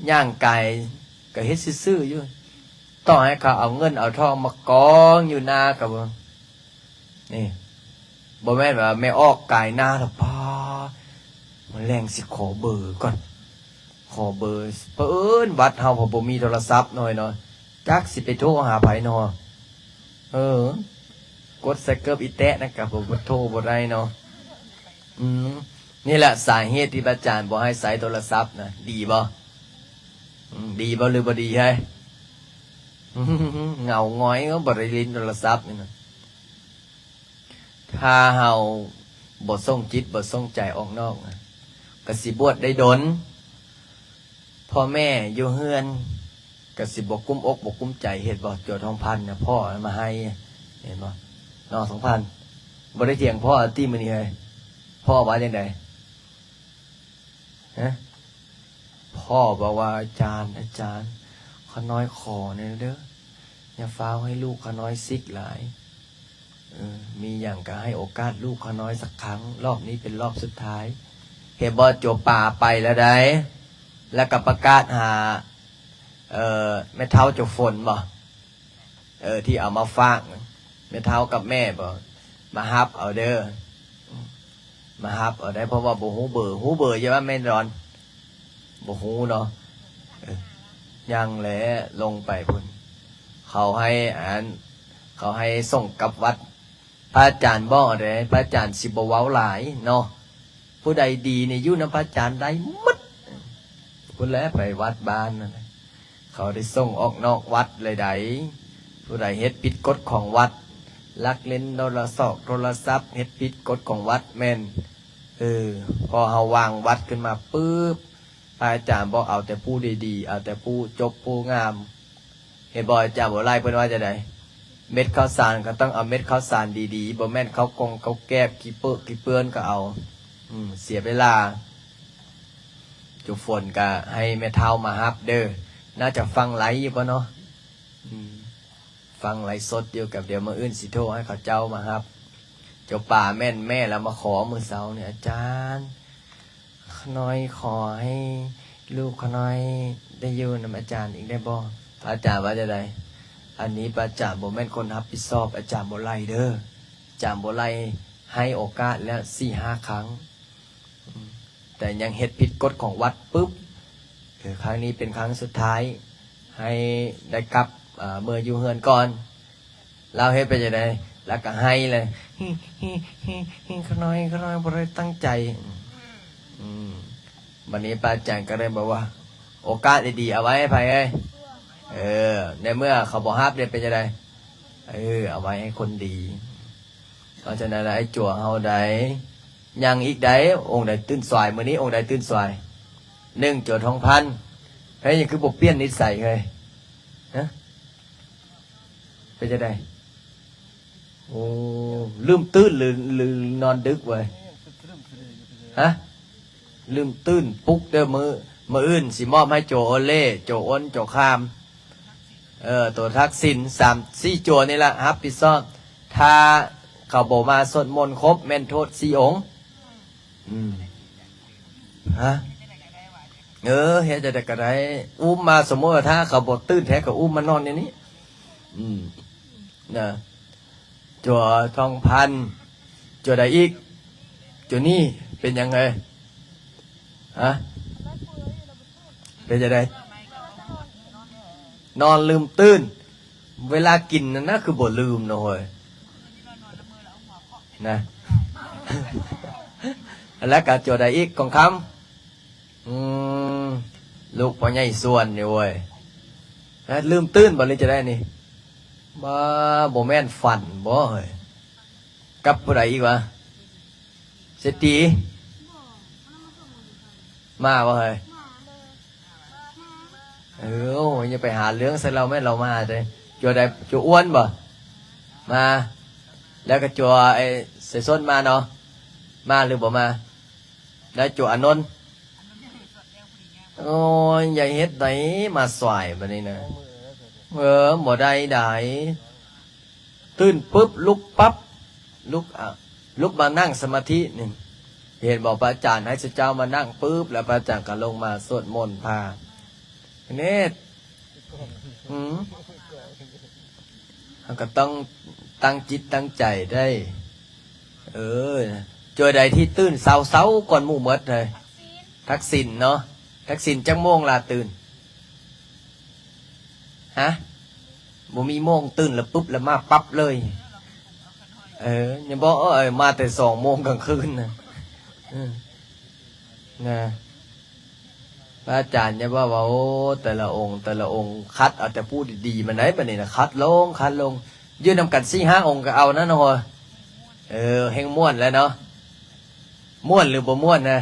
ໆ ຍ່າງກາຍກໍເຮັດຊື່ໆຢູ່, ຕໍ່ໃຫ້ເຂົາເອົາເງິນເອົາທອງມາກອງຢູ່ໜ້າກໍບໍ່ ນີ້ ບໍ່ແມ່ນວ່າແມ່ອອກກາຍໜ້າແລ້ວ ປ້າ ມື້ແລງຊິຂໍເບີກ່ອນ, ຂໍເບີ. ເຜີອິນວັດເຮົາບໍ່ມີໂທລະສັບນ້ອຍເນາະ, ຈັກຊິໄປໂທຫາໃຜເນາະ. ເອີ ກົດໃສ່ເກີບອີແຕະນັ້ນກໍບໍ່ ບໍ່ໂທບໍ່ໄດ້ເນາະ. ອືມ ນີ້ແຫຼະສາເຫດທີ່ພະອາຈານບໍ່ໃຫ້ໃຊ້ໂທລະສັບນະ. ດີບໍ່? ອືມ ດີບໍ່ ຫຼືບໍ່ດີເຮີ້ຍ? ເຫງົາຫງອຍ ບໍ່ໄດ້ຫຼິ້ນໂທລະສັບນີ້ນະ. ຖ້າເຮົາບໍ່ສົ່ງຈິດບໍ່ສົ່ງໃຈອອກນອກນະ ກໍຊິບວດໄດ້ດົນ, ພໍ່ແມ່ຢູ່ເຮືອນກໍຊິບໍ່ກຸ້ມອົກບໍ່ກຸ້ມໃຈ. ເຫັນບໍ່? ຈົວທອງພັນນະ ພໍ່ເອົາມາໃຫ້ ເຫັນບໍ່? ເນາະ ທອງພັນ ບໍ່ໄດ້ຖຽງພໍ່ຕິມື້ນີ້ເຮີ້ຍ? ພໍ່ວ່າຈັ່ງໃດ? ຮະ? ພໍ່ບອກວ່າ ອາຈານ ອາຈານ ຂ້ານ້ອຍຂໍແດ່ເດີ, ຢ່າຟ້າວໃຫ້ລູກຂ້ານ້ອຍຊິກຫຼາຍ. ເອີ ມີຫຍັງກໍໃຫ້ໂອກາດລູກຂ້ານ້ອຍສັກຄັ້ງ, ລອບນີ້ເປັນລອບສຸດທ້າຍ. ເຫັນບໍ່? ຈົວປາໄປແລ້ວໃດ໋, ແລ້ວກໍປະກາດຫາ ເອີ ແມ່ເຖົ້າຈົວຝົນບໍ? ເອີ ທີ່ເອົາມາຝາກ ແມ່ເຖົ້າກັບແມ່ບໍ? ມາຮັບເອົາເດີ, ມາຮັບເອົາໄດ໋. ເພາະວ່າບໍ່ຮູ້ເບີ, ຮູ້ເບີຢູ່ວ່າແມ່ດອນ? ບໍ່ຮູ້ເນາະ. ເອີ ຍັງແຫຼະ ລົງໄປພຸ້ນ ເຂົາໃຫ້ອັນ ເຂົາໃຫ້ສົ່ງກັບວັດ. ພະອາຈານບອກເດ້ ພະອາຈານຊິບໍ່ເວົ້າຫຼາຍເນາະ. ຜູ້ໃດດີນີ້ຢູ່ນຳພະອາຈານໄດ້ໝົດ. ພຸ້ນແຫຼະ ໄປວັດບ້ານນັ້ນ ເຂົາໄດ້ສົ່ງອອກນອກວັດເລີຍໃດ໋. ຜູ້ໃດເຮັດຜິດກົດຂອງວັດ, ລັກຫຼິ້ນໂທລະສອກໂທລະສັບ, ເຮັດຜິດກົດຂອງວັດ ແມ່ນ ເອີ ພໍເຮົາວາງວັດຂຶ້ນມາປຶບ ພະອາຈານບອກເອົາແຕ່ຜູ້ດີໆ, ເອົາແຕ່ຜູ້ຈົບຜູ້ງາມ. ເຫັນບໍ່? ອາຈານບົວໄລເພິ່ນວ່າຈັ່ງໃດ? ເມັດເຂົ້າສານກໍຕ້ອງເອົາເມັດເຂົ້າສານດີໆ, ບໍ່ແມ່ນເຂົ້າກ່ອງເຂົ້າແກບ ຂີ້ເປິກຂີ້ເປື້ອນກໍເອົາ. ອືມ ເສຍເວລາ. ຈຸຝົນກໍໃຫ້ແມ່ເຖົ້າມາຮັບເດີ. ໜ້າຈະຟັງໄລຟ໌ຢູ່ບໍ່ເນາະ? ອືມ ຟັງໄລຟ໌ສົດຢູ່, ກັບດຽວມື້ອື່ນຊິໂທໃຫ້ເຂົາເຈົ້າມາຮັບ. ເຈົ້າປາແມ່ນແມ່ລາວມາຂໍມື້ເຊົ້ານີ້, ອາຈານ ຂ້ານ້ອຍຂໍໃຫ້ລູກຂ້ານ້ອຍໄດ້ຢູ່ນຳອາຈານອີກໄດ້ບໍ່? ພະອາຈານວ່າຈັ່ງໃດ? ອັນນີ້ພະອາຈານບໍ່ແມ່ນຄົນຮັບຜິດຊອບ, ອາຈານບໍ່ໄລ່ເດີ. ອາຈານບໍ່ໄລ່, ໃຫ້ໂອກາດແລ້ວສີ່ຫ້າຄັ້ງ, ແຕ່ຍັງເຮັດຜິດກົດຂອງວັດປຶບ, ເອີ ຄັ້ງນີ້ເປັນຄັ້ງສຸດທ້າຍ, ໃຫ້ໄດ້ກັບ ເອີ ເມືອຢູ່ເຮືອນກ່ອນ. ລາວເຮັດໄປຈັ່ງໃດ? ລາວກໍໄຫ້ເລີຍ, ຮີ ຮີ ຮີ ຮີ ຂ້ານ້ອຍ ຂ້ານ້ອຍບໍ່ໄດ້ຕັ້ງໃຈ. ອືມ ບັດນີ້ພະອາຈານກໍເລີຍບອກວ່າ ໂອກາດດີໆ ເອົາໄວ້ໃຫ້ໃຜເອີຍ? ເອີ ໃນເມື່ອເຂົາບໍ່ຮັບເດ ເປັນຈັ່ງໃດ? ເອີ ເອົາໄວ້ໃຫ້ຄົນດີ. ເພາະສະນັ້ນລະ ໄອ້ຈົວເຮົາໃດ ຍັງອີກໃດ໋. ອົງໃດຕື່ນສວາຍ? ມື້ນີ້ອົງໃດຕື່ນສວາຍ? ໜຶ່ງ ຈົວທອງພັນ. ເຮີ້ຍ ຍັງຄືບໍ່ປ່ຽນນິໄສເຮີ້ຍ? ຮະ? ເປັນຈັ່ງໃດ? ໂອ້ ລືມຕື່ນ ຫຼື ຫຼື ນອນດຶກເວີຍ? ຮະ? ລືມຕື່ນ ປຸກເດີ. ມື້ ມື້ອື່ນຊິມອບໃຫ້ໂຈໂອເລ່ ໂຈອ້ນ ໂຈຄາມ ເອີ ໂຕທັກສິນ ສາມສີ່ໂຈນີ້ລະຮັບຜິດຊອບ. ຖ້າເຂົາບໍ່ມາສວດມົນຄົບ ແມ່ນໂທດສີ່ອົງ. ອືມ ຮະ? ເອີ ເຮັດຈັ່ງໃດກໍໄດ້ ອຸ້ມມາ. ສົມມຸດວ່າຖ້າເຂົາບໍ່ຕື່ນແທ້ ກໍອຸ້ມມານອນຢູ່ນີ້. ອືມ ນະ ຈົວທອງພັນ. ຈົວໃດອີກ? ຈົວນີ້ເປັນຫຍັງເອີຍ? ຮະ? ເປັນຈັ່ງໃດ? ນອນລືມຕື່ນ. ເວລາກິນນັ້ນນະ ຄືບໍ່ລືມເນາະເຮີ້ຍ ນະ. ແລ້ວກະຈົວໃດອີກ? ກອງຄຳ. ອືມ ລູກພໍ່ໃຫຍ່ສວນນີ້ເວີຍ. ແລ້ວລືມຕື່ນບໍ່ ຫຼືຈັ່ງໃດນີ້? ບໍ່ ບໍ່ແມ່ນຝັນບໍ່ເຮີ້ຍ? ກັບຜູ້ໃດອີກວະ? ເສດຖີມາບໍ່ເຮີ້ຍ? ເອີ ຢ່າໄປຫາເລື່ອງໃສ່ລາວແມ່ນ ລາວມາແຕ່. ຈົວໃດ? ຈົວອ້ວນບໍ່? ມາ ແລ້ວກໍຈົວໄອ້ໄຊສົນມາເນາະ ມາຫຼືບໍ່ມາ? ແລ້ວຈົວອານົນ ໂອ້ຍ ຢ່າເຮັດໃດ ມາສວາຍບາດນີ້ນະ ເອີ ບໍ່ໄດ້ໃດ ຕື່ນປຶບລຸກປັບ ລຸກ ອາ ລຸກມານັ່ງສະມາທິນີ້ ເຫັນບໍ່? ພະອາຈານໃຫ້ຊຸເຈົ້າມານັ່ງປຶບ ແລ້ວພະອາຈານກໍລົງມາສວດມົນພາ ເຮັດ ອືມ ເຮົາກໍຕ້ອງຕັ້ງຈິດຕັ້ງໃຈໄດ້ ເອີ ເຈົ້າໃດທີ່ຕື່ນເຊົ້າໆກ່ອນໝູ່ໝົດເລີຍ? ທັກສິນເນາະ ທັກສິນຈັກໂມງລະຕື່ນ? ຮະ? ບໍ່ມີໂມງ ຕື່ນລະປຶບລະມາປັບເລີຍ ເອີ ຍັງບອກ ເອີ ມາແຕ່ສອງໂມງກາງຄືນນະ ເອີ ນະ ພະອາຈານຢ່າວ່າວ່າ ໂອ້ ແຕ່ລະອົງ ແຕ່ລະອົງ ຄັດເອົາແຕ່ຜູ້ດີໆມາໄດ໋ ບັດນີ້ນະ ຄັດລົງ ຄັດລົງ ຢູ່ນຳກັນສີ່ຫ້າອົງກໍເອົານະນ້ອງ ເອີ ແຮ່ງມ່ວນແຫຼະເນາະ ມ່ວນຫຼືບໍ່ມ່ວນນະ?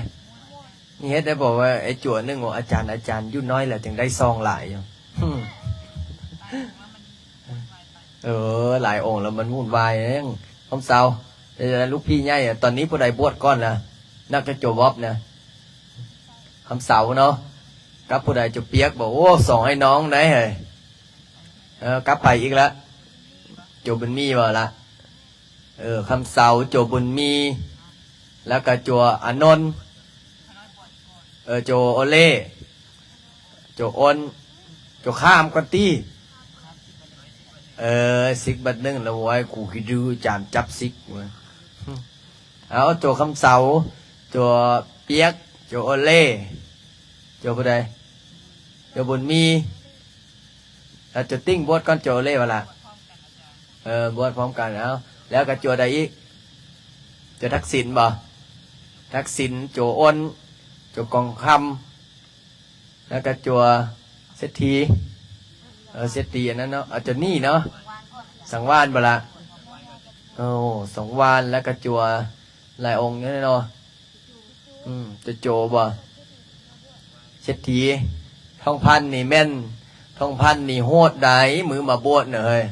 ນີ້ເຮັດໄດ້ບອກວ່າ ໄອ້ຈົວໜຶ່ງ ອາຈານ ອາຈານ ຢູ່ນ້ອຍແລ້ວຈຶ່ງໄດ້ຊອງຫຼາຍຢູ່ ເອີ ຫຼາຍອົງແລ້ວມັນວຸ່ນວາຍເດ້ ຄຳເຊົາ ເປັນຈັ່ງໃດລູກພີ່ໃຫຍ່ ຕອນນີ້ຜູ້ໃດບວດກ່ອນລະ? ນອກຈາກໂຈວອບນະ ຄຳເຊົາເນາະ ກັບຜູ້ໃດ? ໂຈວປຽກບໍ? ໂອ້ ສອງອ້າຍນ້ອງໄດ໋ເຮີ້ຍ ເອີ ກັບໃຜອີກລະ? ໂຈວບຸນມີບໍ່ລະ? ເອີ ຄຳເຊົາ ໂຈວບຸນມີ ແລ້ວກະຈົວອານົນ ເອີ ໂຈໂອເລ ໂຈໂອນ ໂຈຂ້າມກ່ອນຕິ ເອີ ສິກບັດໜຶ່ງລະ ໂອ້ຍ ກູຂີ້ດື້ ຈານຈັບສິກ ເອົາ ໂຈຄຳເຊົາ ໂຈປຽກ ໂຈໂອເລ ໂຈຜູ້ໃດ? ໂຈບຸນມີ ແລ້ວໂຈຕິ່ງບວດກ່ອນ ໂຈໂອເລວ່າລະ ເອີ ບວດພ້ອມກັນ ເອົາ ແລ້ວກໍຈົວໃດອີກ? ຈົວທັກສິນບໍ? ທັກສິນ ໂຈອ້ນ ໂຈກອງຄຳ ແລ້ວກໍຈົວເສດຖີ ເອີ ເສດຖີອັນນັ້ນເນາະ ເອົາ ໂຈນີ້ເນາະ ສັງວານບໍລະ? ໂອ້ ສັງວານ ແລ້ວກໍຈົວຫຼາຍອົງຢູ່ເນາະ ອືມ ໂຈໂຈບໍ? ເສດຖີ ທອງພັນນີ້ແມ່ນ ທອງພັນນີ້ໂຫດໃດ໋ ມື້ມາບວດນະເຮີ້ຍ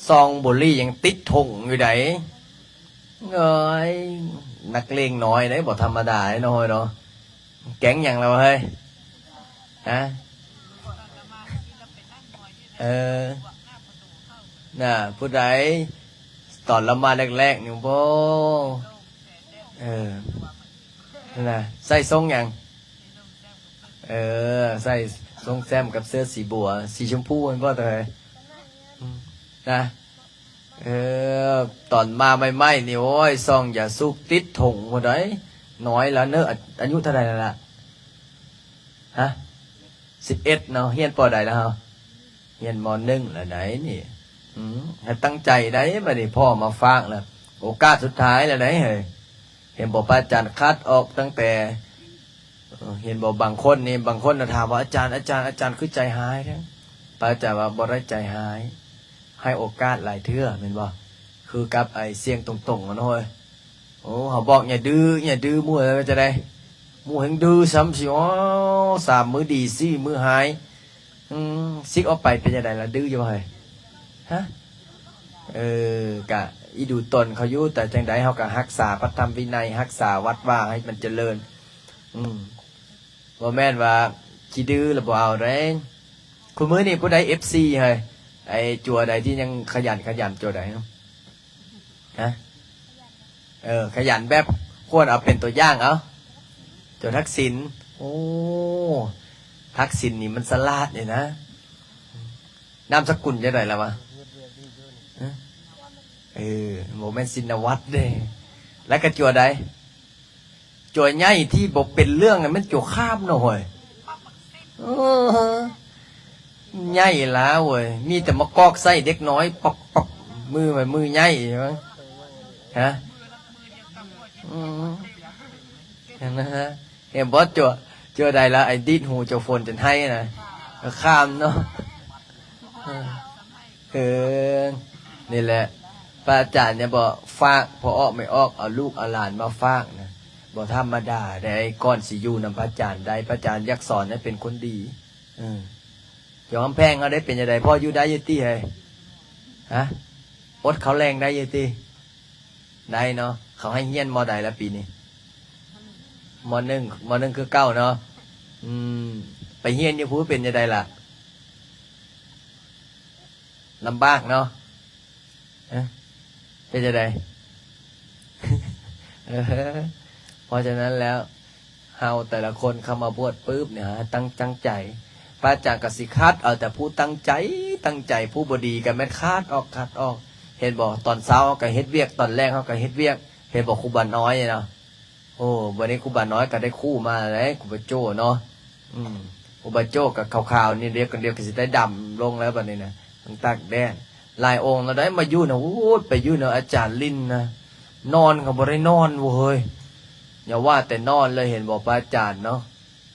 ຊອງບຸຫຼີ່ຍັງຕິດຖົງຢູ່ໃດ໋ ເອີຍ ນັກເລງນ້ອຍເດ້ ບໍ່ທຳມະດາເນາະເຮີ້ຍເນາະ ແກ້ງຫຍັງລະວະເຮີ້ຍ ຮະ ເອີ ນະ ຜູ້ໃດ ຕອນລາວມາແລກໆນີ້ ໂອ້ ເອີ ນະ ໃສ່ຊົງຫຍັງ? ເອີ ໃສ່ຊົງແຊ້ມກັບເສື້ອສີບົວ ສີຊົມພູແມ່ນບໍ່ ຕາເຮີ້ຍ? ອືມ ນະ ເອີ ຕອນມາໃໝ່ໆນີ້ ໂອ້ຍ ຊອງຢາສູບຕິດຖົງພຸ້ນໃດ໋ ນ້ອຍລະເນີ໋ ອາ ອາຍຸເທົ່າໃດແລ້ວລະ? ຮະ? ສິບເອັດເນາະ ຮຽນ ປ.ໃດລະເຮົາ? ຮຽນ ມ.ໜຶ່ງ ແລ້ວໃດ໋ນີ້ ອືມ ໃຫ້ຕັ້ງໃຈໃດ໋ ບັດນີ້ພໍ່ມາຝາກລະ ໂອກາດສຸດທ້າຍແລ້ວໃດ໋ເຮີ້ຍ ເຫັນບໍ່ ພະອາຈານຄັດອອກຕັ້ງແຕ່ ເອີ ເຫັນບໍ່ ບາງຄົນນີ້ ບາງຄົນນະຖາມວ່າ ອາຈານ ອາຈານ ອາຈານຄືໃຈຮ້າຍແທ້? ພະອາຈານວ່າ ບໍ່ໄດ້ໃຈຮ້າຍ ໃຫ້ໂອກາດຫຼາຍເທື່ອ ແມ່ນບໍ່? ຄືກັບໄອ້ສຽງຕົງໆຫັ້ນເນາະເຮີ້ຍ ໂອ້ ເຮົາບອກຢ່າດື້ ຢ່າດື້ ໝູ່ວ່າຈັ່ງໃດ? ໝູ່ແຮ່ງດື້ຊ້ຳ ຊິ ໂອ້ ສາມມື້ດີ ສີ່ມື້ຮ້າຍ ອືມ ສິກອອກໄປເປັນຈັ່ງໃດລະ ດື້ຢູ່ບໍ່ເຮີ້ຍ? ຮະ? ເອີ ກະອີ່ດູຕົນເຂົາຢູ່ ແຕ່ຈັ່ງໃດເຮົາກະຮັກສາພະທຳວິໄນ ຮັກສາວັດວາໃຫ້ມັນຈະເລີນ ອືມ ບໍ່ແມ່ນວ່າຂີ້ດື້ແລ້ວບໍ່ເອົາເດ້. ຄູ່ມື້ນີ້ຜູ້ໃດເອັຟຊີເຮີ້ຍ ໄອ້ຈົວໃດທີ່ຍັງຂະຫຍັນ ຂະຫຍັນ ຈົວໃດ? ຮະ? ເອີ ຂະຫຍັນແບບຄວນເອົາເປັນຕົວຢ່າງເອົາ ຈົວທັກສິນ ໂອ້ ທັກສິນນີ້ມັນສະຫຼາດເດນະ. ນາມສະກຸນຈັ່ງໃດລະວະ? ຮະ? ເອີ ບໍ່ແມ່ນຊິນນະວັດເດ້. ແລ້ວກະຈົວໃດ? ຈົວໃຫຍ່ທີ່ບໍ່ເປັນເລື່ອງນັ້ນແມ່ນຈົວຂ້າມເນາະເຮີ້ຍ. ເອີ ໃຫຍ່ຫຼາເວີຍ ມີແຕ່ມາກອກໃສ່ເດັກນ້ອຍ ປັບໆ ມືໄປມືໃຫຍ່. ຮະ? ອືມ ຫັ້ນນະ. ເຫັນບໍ່ ຈົວ ຈົວໃດລະ ໄອ້ດີດຫູໂຈຝົນຈົນໄຫ້ນະ ຂ້າມເນາະ. ເອີ ເອີ ນີ້ແຫຼະ ພະອາຈານຍັງບອກ ຝາກພໍ່ອອກແມ່ອອກ ເອົາລູກເອົາຫຼານມາຝາກນະ ບໍ່ທຳມະດາເດ້. ກ່ອນຊິຢູ່ນຳພະອາຈານໄດ້ ພະອາຈານຢາກສອນໃຫ້ເປັນຄົນດີ. ເອີ ຢູ່ກຳແພງເຮົາໄດ້ເປັນຈັ່ງໃດ ພໍຢູ່ໄດ້ຢູ່ຕິເຮີ້ຍ? ຮະ? ອົດເຂົ້າແລງໄດ້ຢູ່ຕິ? ໄດ້ເນາະ. ເຂົາໃຫ້ຮຽນ ມໍໃດລະປີນີ້? ມໍໜຶ່ງ ມໍໜຶ່ງຄືເກົ່າເນາະ. ອືມ ໄປຮຽນຢູ່ພຸ້ນເປັນຈັ່ງໃດລະ? ລຳບາກເນາະ. ເອີ ເປັນຈັ່ງໃດ? ເອີ ເພາະສະນັ້ນແລ້ວ ເຮົາແຕ່ລະຄົນເຂົ້າມາບວດປຶບນີ້ ໃຫ້ຕັ້ງ ຕັ້ງໃຈ. ພະອາຈານກໍຊິຄັດເອົາແຕ່ຜູ້ຕັ້ງໃຈ ຕັ້ງໃຈ, ຜູ້ບໍ່ດີກໍແມ່ນຄັດອອກ ຄັດອອກ. ເຫັນບໍ່? ຕອນເຊົ້າເຮົາກໍເຮັດວຽກ, ຕອນແລງເຮົາກໍເຮັດວຽກ. ເຫັນບໍ່? ຄູບານ້ອຍເນາະ. ໂອ້ ບັດນີ້ຄູບານ້ອຍກໍໄດ້ຄູ່ມາແລ້ວ ຄູບາໂຈ້ເນາະ. ອືມ ຄູບາໂຈ້ກໍຂາວໆ ນີ້ ດຽວກັນດຽວກໍຊິໄດ້ດຳລົງແລ້ວບັດນີ້ນະ ຕ້ອງຕາກແດດ. ຫຼາຍອົງແລ້ວໄດ້ມາຢູ່ນະ ໂອ້ ໄປຢູ່ນຳອາຈານລິນນະ ນອນກໍບໍ່ໄດ້ນອນເວີຍ. ຢ່າວ່າແຕ່ນອນເລີຍ ເຫັນບໍ່ ພະອາຈານເນາະ?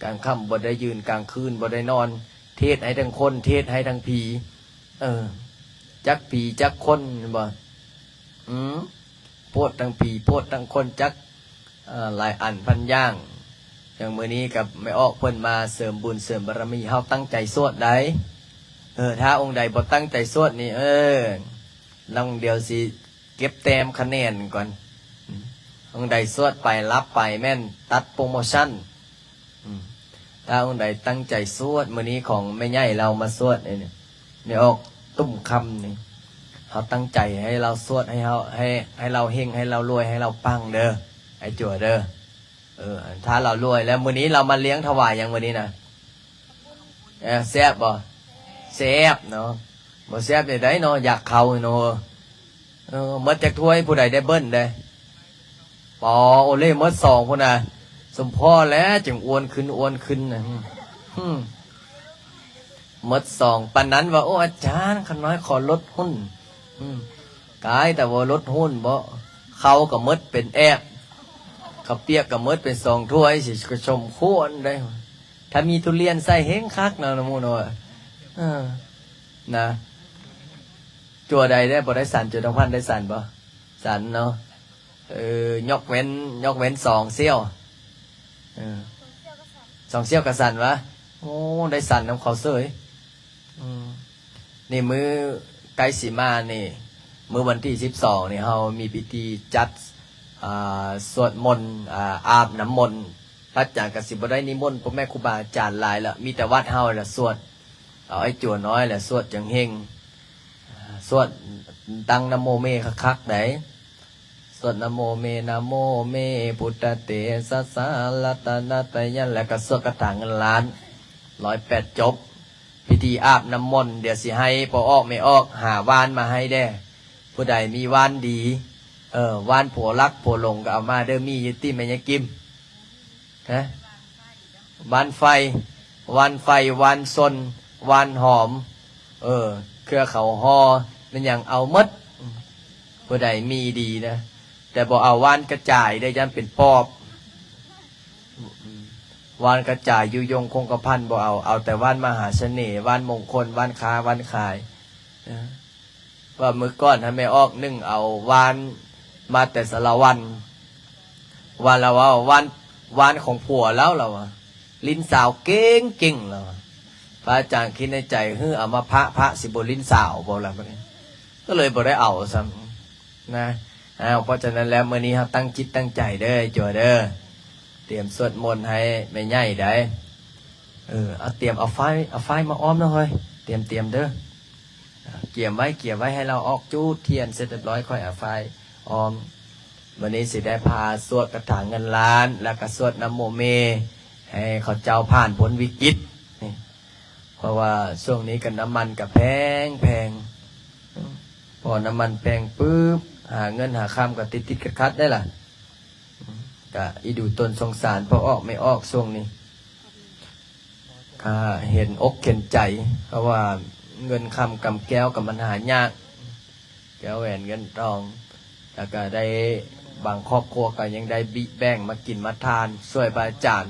ກາງຄ່ຳບໍ່ໄດ້ຢືນ ກາງຄືນບໍ່ໄດ້ນອນ ເທດໃຫ້ທັງຄົນ ເທດໃຫ້ທັງຜີ. ເອີ ຈັກຜີຈັກຄົນ ເຫັນບໍ່? ອືມ ໂພດທັງຜີໂພດທັງຄົນ ຈັກ ເອີ ຫຼາຍອັນພັນຢ່າງ. ຢ່າງມື້ນີ້ກັບແມ່ອອກເພິ່ນມາເສີມບຸນເສີມບາລະມີ ເຮົາຕັ້ງໃຈສວດໄດ໋. ເອີ ຖ້າອົງໃດບໍ່ຕັ້ງໃຈສວດນີ້ ເອີ ລາງດຽວຊິເກັບແຕ້ມຄະແນນກ່ອນ. ອົງໃດສວດໄປ ລັບໄປ ແມ່ນຕັດໂປຣໂມຊັນ. ອືມ ຖ້າອົງໃດຕັ້ງໃຈສວດ ມື້ນີ້ຂອງແມ່ໃຫຍ່ລາວມາສວດນີ້ ແມ່ອອກຕຸ້ມຄຳນີ້ ເຮົາຕັ້ງໃຈໃຫ້ລາວສວດ ໃຫ້ເຮົາ ໃຫ້ ໃຫ້ລາວເຮັງ ໃຫ້ລາວລວຍ ໃຫ້ລາວປັງເດີ ໄອ້ຈົວເດີ. ເອີ ຖ້າລາວລວຍແລ້ວ ມື້ນີ້ລາວມາລ້ຽງຖວາຍຫຍັງມື້ນີ້ນະ? ເອີ ແຊບບໍ່? ແຊບເນາະ. ບໍ່ແຊບຈັ່ງໃດເນາະ ຢາກເຂົ້າເນາະ. ເອີ ໝົດຈັກຖ້ວຍ ຜູ້ໃດໄດ້ເບິ້ນເດ້? ປໍໂອເລໝົດສອງພຸ້ນນະ. ສົມພໍແລ້ວຈຶ່ງອ້ວນຂຶ້ນ ອ້ວນຂຶ້ນນະ. ຫືມ ໝົດສອງ ປານນັ້ນວ່າ ໂອ້ ອາຈານ ຂ້ານ້ອຍຂໍລົດຫຸ້ນ. ຫືມ ກາຍແຕ່ວ່າລົດຫຸ້ນບໍ? ເຂົ້າກໍໝົດເປັນແອບ ເຂົ້າປຽກກໍໝົດເປັນສອງຖ້ວຍ ຊິກະສົມຄວນໄດ໋. ຖ້າມີທຸລຽນໃສ່ເຮັງຄັກນະ ນະໝູ່ເນາະ. ເອີ ນະ ຈົວໃດໄດ້ບໍ່ໄດ້ສັນ? ຈົວທອງພັນໄດ້ສັນບໍ່? ສັນເນາະ. ເອີ ຍົກເວັ້ນ ຍົກເວັ້ນສອງສ່ຽວ. ເອີ ສອງສ່ຽວກໍສັນຫວາ? ໂອ້ ໄດ້ສັນນຳເຂົາເສີຍ. ອືມ ນີ້ມື້ໃກ້ຊິມານີ້ ມື້ວັນທີສິບສອງນີ້ ເຮົາມີພິທີຈັດ ອ່າ ສວດມົນ ອ່າ ອາບນ້ຳມົນ. ພະອາຈານກໍຊິບໍ່ໄດ້ນິມົນພໍ່ແມ່ຄູບາອາຈານຫຼາຍລະ ມີແຕ່ວັດເຮົາແຫຼະສວດ ເອົາໄອ້ຈົວນ້ອຍແຫຼະສວດຈັ່ງເຮັງ. ສວດຕັ້ງນະໂມເມຄັກໆໄດ໋. ສວດນະໂມເມ ນະໂມເມ ພຸດທະເຕຊະສາ ລັດຕະນະຕະຍັງ ແລ້ວກໍສວດຄາຖາເງິນລ້ານ ຮ້ອຍແປດ ຈົບ. ພິທີອາບນ້ຳມົນ ດຽວຊິໃຫ້ພໍ່ອອກແມ່ອອກຫາຫວ້ານມາໃຫ້ແດ່. ຜູ້ໃດມີຫວ້ານດີ ເອີ ຫວ້ານຜົວລັກຜົວຫຼົງກໍເອົາມາເດີ. ມີຢູ່ຕິແມ່ຍາຍກິມ? ຮະ? ຫວ້ານໄຟ ຫວ້ານໄຟ ຫວ້ານສົນ ຫວ້ານຫອມ ເອີ ເຄືອເຂົາຫໍ່ ແມ່ນຫຍັງເອົາໝົດ. ຜູ້ໃດມີດີນະ ແຕ່ບໍ່ເອົາຫວ້ານກະຈາຍເດີ ຢ້ານເປັນປອບ. ຫວ້ານກະຈາຍ ຢູຍົງຄົງກະພັນ ບໍ່ເອົາ ເອົາແຕ່ຫວ້ານມະຫາສະເໜ່ ຫວ້ານມົງຄົນ ຫວ້ານຄ້າຫວ້ານຂາຍ. ວ່າມື້ກ່ອນຫັ້ນແມ່ອອກໜຶ່ງເອົາຫວ້ານມາແຕ່ສາລະວັນ ວ່າລາວເວົ້າຫວ້ານ ຫວ້ານຂອງຜົວລາວ ລາວວ່າ ລິ້ນສາວເກັ່ງໆ ລາວວ່າ. ພະອາຈານຄິດໃນໃຈ ເຮີ ເອົາມາພະ ພະຊິບໍ່ລິ້ນສາວບໍ່ລະ ບັດນີ້ ກໍເລີຍບໍ່ໄດ້ເອົາຊ້ຳນະ. ອ້າວ ເພາະສະນັ້ນແລ້ວ ມື້ນີ້ເຮົາຕັ້ງຈິດຕັ້ງໃຈເດີ ຈົວເດີ ຕຽມສວດມົນໃຫ້ແມ່ໃຫຍ່ໄດ໋. ເອີ ເອົາ ຕຽມເອົາຝ້າຍ ເອົາຝ້າຍມາອ້ອມເນາະເຮີ້ຍ ຕຽມ ຕຽມເດີ. ກຽມໄວ້ ກຽມໄວ້ ໃຫ້ລາວອອກຈູດທຽນເສັດຮຽບຮ້ອຍ ຄ່ອຍເອົາຝ້າຍອ້ອມ. ມື້ນີ້ຊິໄດ້ພາສວດຄາຖາເງິນລ້ານ ແລ້ວກໍສວດນະໂມເມ ໃຫ້ເຂົາເຈົ້າຜ່ານພົ້ນວິກິດນີ້ ເພາະວ່າຊ່ວງນີ້ກໍນ້ຳມັນກໍແພງໆ ພໍນ້ຳມັນແພງປຶບ ຫາເງິນຫາຄຳກໍຕິດໆຂັດໆໄດ໋ລະ. ກະອີດູຕົນສົງສານພໍ່ອອກແມ່ອອກຊ່ວງນີ້ ກະເຫັນອົກເຫັນໃຈ ເພາະວ່າເງິນຄຳກຳແກ້ວກໍມັນຫາຍາກ ແກ້ວແຫວນເງິນທອງ ແລ້ວກະໄດ້ ບາງຄອບຄົວກໍຍັງໄດ້ບິແບ່ງມາກິນມາທານຊ່ວຍພະອາຈານ.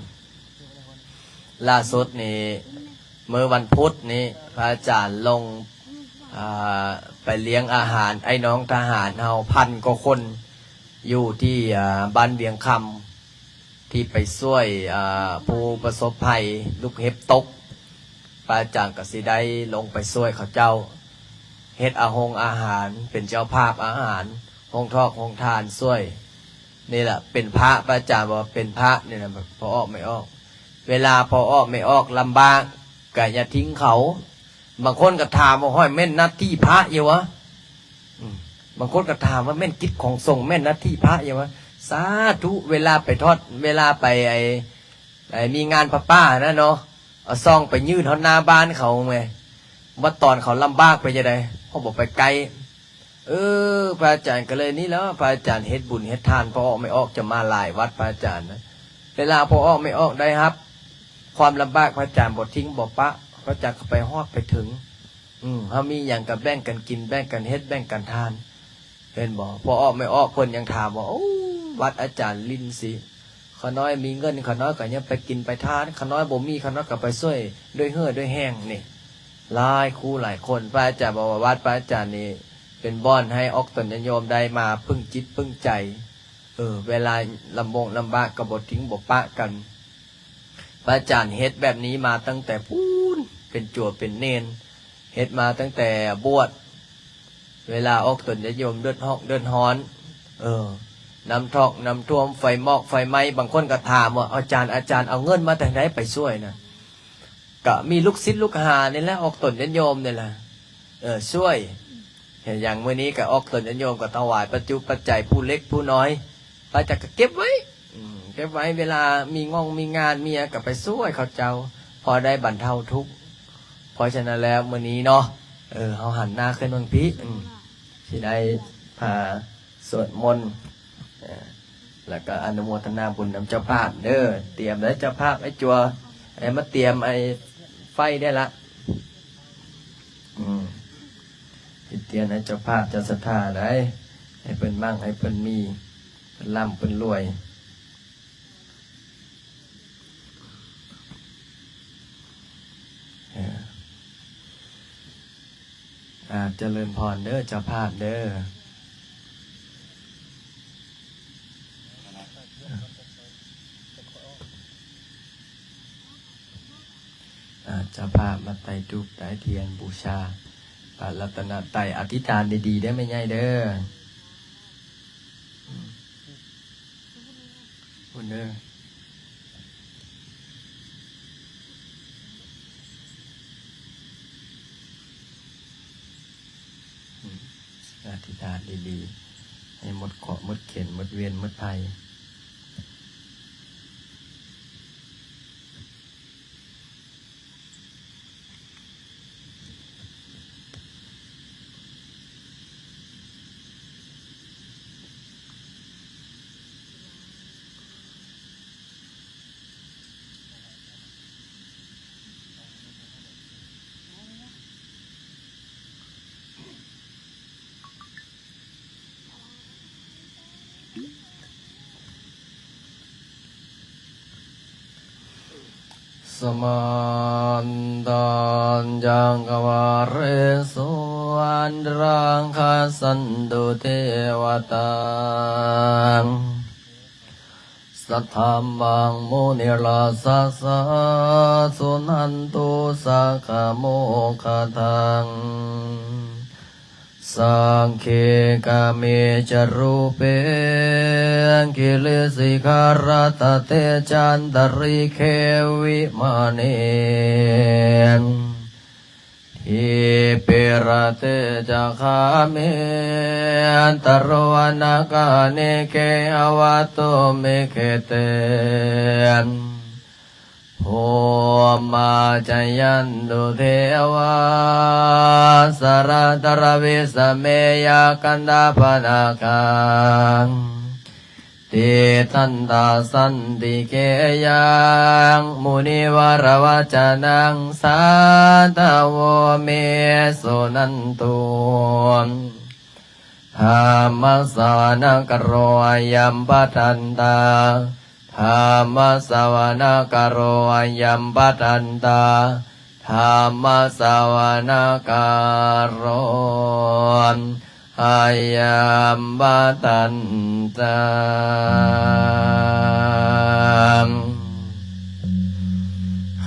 ລ່າສຸດນີ້ ມື້ວັນພຸດນີ້ ພະອາຈານລົງ ອ່າ ໄປລ້ຽງອາຫານໄອ້ນ້ອງທະຫານເຮົາພັນກວ່າຄົນ ຢູ່ທີ່ ອ່າ ບ້ານວຽງຄຳ ທີ່ໄປຊ່ວຍ ອ່າ ຜູ້ປະສົບໄພລູກເຫັບຕົກ. ພະອາຈານກໍຊິໄດ້ລົງໄປຊ່ວຍເຂົາເຈົ້າ. ເຮັດອາຫົງອາຫານ ເປັນເຈົ້າພາບອາຫານ ໂຮງທອກໂຮງທານຊ່ວຍ. ນີ້ລະເປັນພະ ພະອາຈານວ່າເປັນພະນີ້ນະ ພໍ່ອອກແມ່ອອກ. ເວລາພໍ່ອອກແມ່ອອກລຳບາກ ກະຢ່າຖິ້ມເຂົາ. ບາງຄົນກໍຖາມວ່າ ຫ້ອຍ ແມ່ນໜ້າທີ່ພະຢູ່ວະ? ອືມ ບາງຄົນກໍຖາມວ່າ ແມ່ນກິດຂອງສົງ ແມ່ນໜ້າທີ່ພະຢູ່ວະ? ສາທຸ ເວລາໄປທອດ ເວລາໄປໄອ້ ໄອ້ມີງານຜ້າປ່ານະເນາະ ເອົາຊອງໄປຍື່ນຮອດໜ້າບ້ານເຂົາແໝ່ ວ່າຕອນເຂົາລຳບາກເປັນຈັ່ງໃດ ເຮົາບໍ່ໄປໃກ້. ເອີ ພະອາຈານກໍເລີຍນີ້ແຫຼະ ພະອາຈານເຮັດບຸນເຮັດທານ ພໍ່ອອກແມ່ອອກຈະມາຫຼາຍວັດ ພະອາຈານນະ. ເວລາພໍ່ອອກແມ່ອອກໄດ້ຮັບຄວາມລຳບາກ ພະອາຈານບໍ່ຖິ້ມບໍ່ປະ ພະອາຈານກໍໄປຮອດໄປເຖິງ. ອືມ ເຮົາມີຫຍັງກໍແບ່ງກັນກິນ ແບ່ງກັນເຮັດ ແບ່ງກັນທານ ເຫັນບໍ່? ພໍ່ອອກແມ່ອອກເພິ່ນຍັງຖາມວ່າ ໂອ້ ວັດອາຈານຫຼິ້ນຊິ ຂ້ານ້ອຍມີເງິນ ຂ້ານ້ອຍກໍຍັງໄປກິນໄປທານ ຂ້ານ້ອຍບໍ່ມີ ຂ້ານ້ອຍກໍໄປຊ່ວຍດ້ວຍເຫື່ອດ້ວຍແຮງ. ນີ້ຫຼາຍຄູ່ຫຼາຍຄົນ ພະອາຈານບອກວ່າ ວັດພະອາຈານນີ້ເປັນບ່ອນໃຫ້ອອກຕົນຍາດໂຍມໄດ້ມາເພິ່ງຈິດເພິ່ງໃຈ. ເອີ ເວລາລຳບົງລຳບາກກໍບໍ່ຖິ້ມບໍ່ປະກັນ. ພະອາຈານເຮັດແບບນີ້ມາຕັ້ງແຕ່ພຸ້ນ ເປັນຈົວເປັນເນນ ເຮັດມາຕັ້ງແຕ່ບວດ ເວລາອອກຕົນຍາດໂຍມເດືອດຮ້ອນ ເດືອດຮ້ອນ ເອີ ນ້ຳຖ້ອກນ້ຳຖ້ວມ ໄຟໝອກໄຟໄໝ້ ບາງຄົນກໍຖາມວ່າ ອາຈານ ອາຈານເອົາເງິນມາແຕ່ໃດໄປຊ່ວຍນະ? ກະມີລູກສິດລູກຫານີ້ແຫຼະ ອອກຕົນຍາດໂຍມນີ້ແຫຼະ ເອີ ຊ່ວຍ. ເຮັດຫຍັງ ມື້ນີ້ກໍອອກຕົນຍາດໂຍມກໍຖວາຍປັດຈຸປັດໄຈ ຜູ້ເລັກຜູ້ນ້ອຍ ພະອາຈານກໍເກັບໄວ້ ອືມ ເກັບໄວ້ ເວລາມີງອງມີງານ ມີຫຍັງກໍໄປຊ່ວຍເຂົາເຈົ້າ ພໍໄດ້ບັນເທົາທຸກ. ເພາະສະນັ້ນແລ້ວ ມື້ນີ້ເນາະ ເອີ ເຮົາຫັນໜ້າຂຶ້ນເບິ່ງພີ້ ອືມ ຊິໄດ້ພາສວດມົນ ເອີ ແລ້ວກໍອະນຸໂມທະນາບຸນນຳເຈົ້າພາບເດີ. ຕຽມເດີເຈົ້າພາບ ໄອ້ຈົວ ໄອ້ມາຕຽມໄອ້ໄຟໄດ້ລະ ອືມ ຕິດຕຽນໃຫ້ເຈົ້າພາບເຈົ້າສັດທາໄດ໋ ໃຫ້ເພິ່ນມັ່ງໃຫ້ເພິ່ນມີ ເພິ່ນລ່ຳເພິ່ນລວຍ. ເອີ ອາ ຈະເລີນພອນເດີເຈົ້າພາບເດີ. ອາ ເຈົ້າພາບມາໄຕ້ທູບໄຕ້ທຽນບູຊາພະລັດຕະນະໄຕ ອະທິຖານດີໆເດີແມ່ໃຫຍ່ເດີ ພຸ້ນເດີ ອະທິຖານດີໆ ໃຫ້ໝົດເຄາະໝົດເຂັນ ໝົດເວນໝົດໄພ. Samantā cakkavāḷesu atrāgacchantu devatā. Saddhammaṃ munirājassa suṇantu saggamokkhadaṃ. Sagge kāme ca rūpe girisikharataṭe cantalikkhe vimāne, dīpe raṭṭhe ca gāme taruvanagahane gehavatthumhi khette, bhummā cāyantu devā jalathalavisame yakkhagandhabbanāgā, tiṭṭhantā santike yaṃ munivaravacanaṃ sādhavo me suṇantu. Dhammassavanakālo ayambhadantā. Dhammassavanakālo ayambhadantā. Dhammassavanakālo ayambhadantā.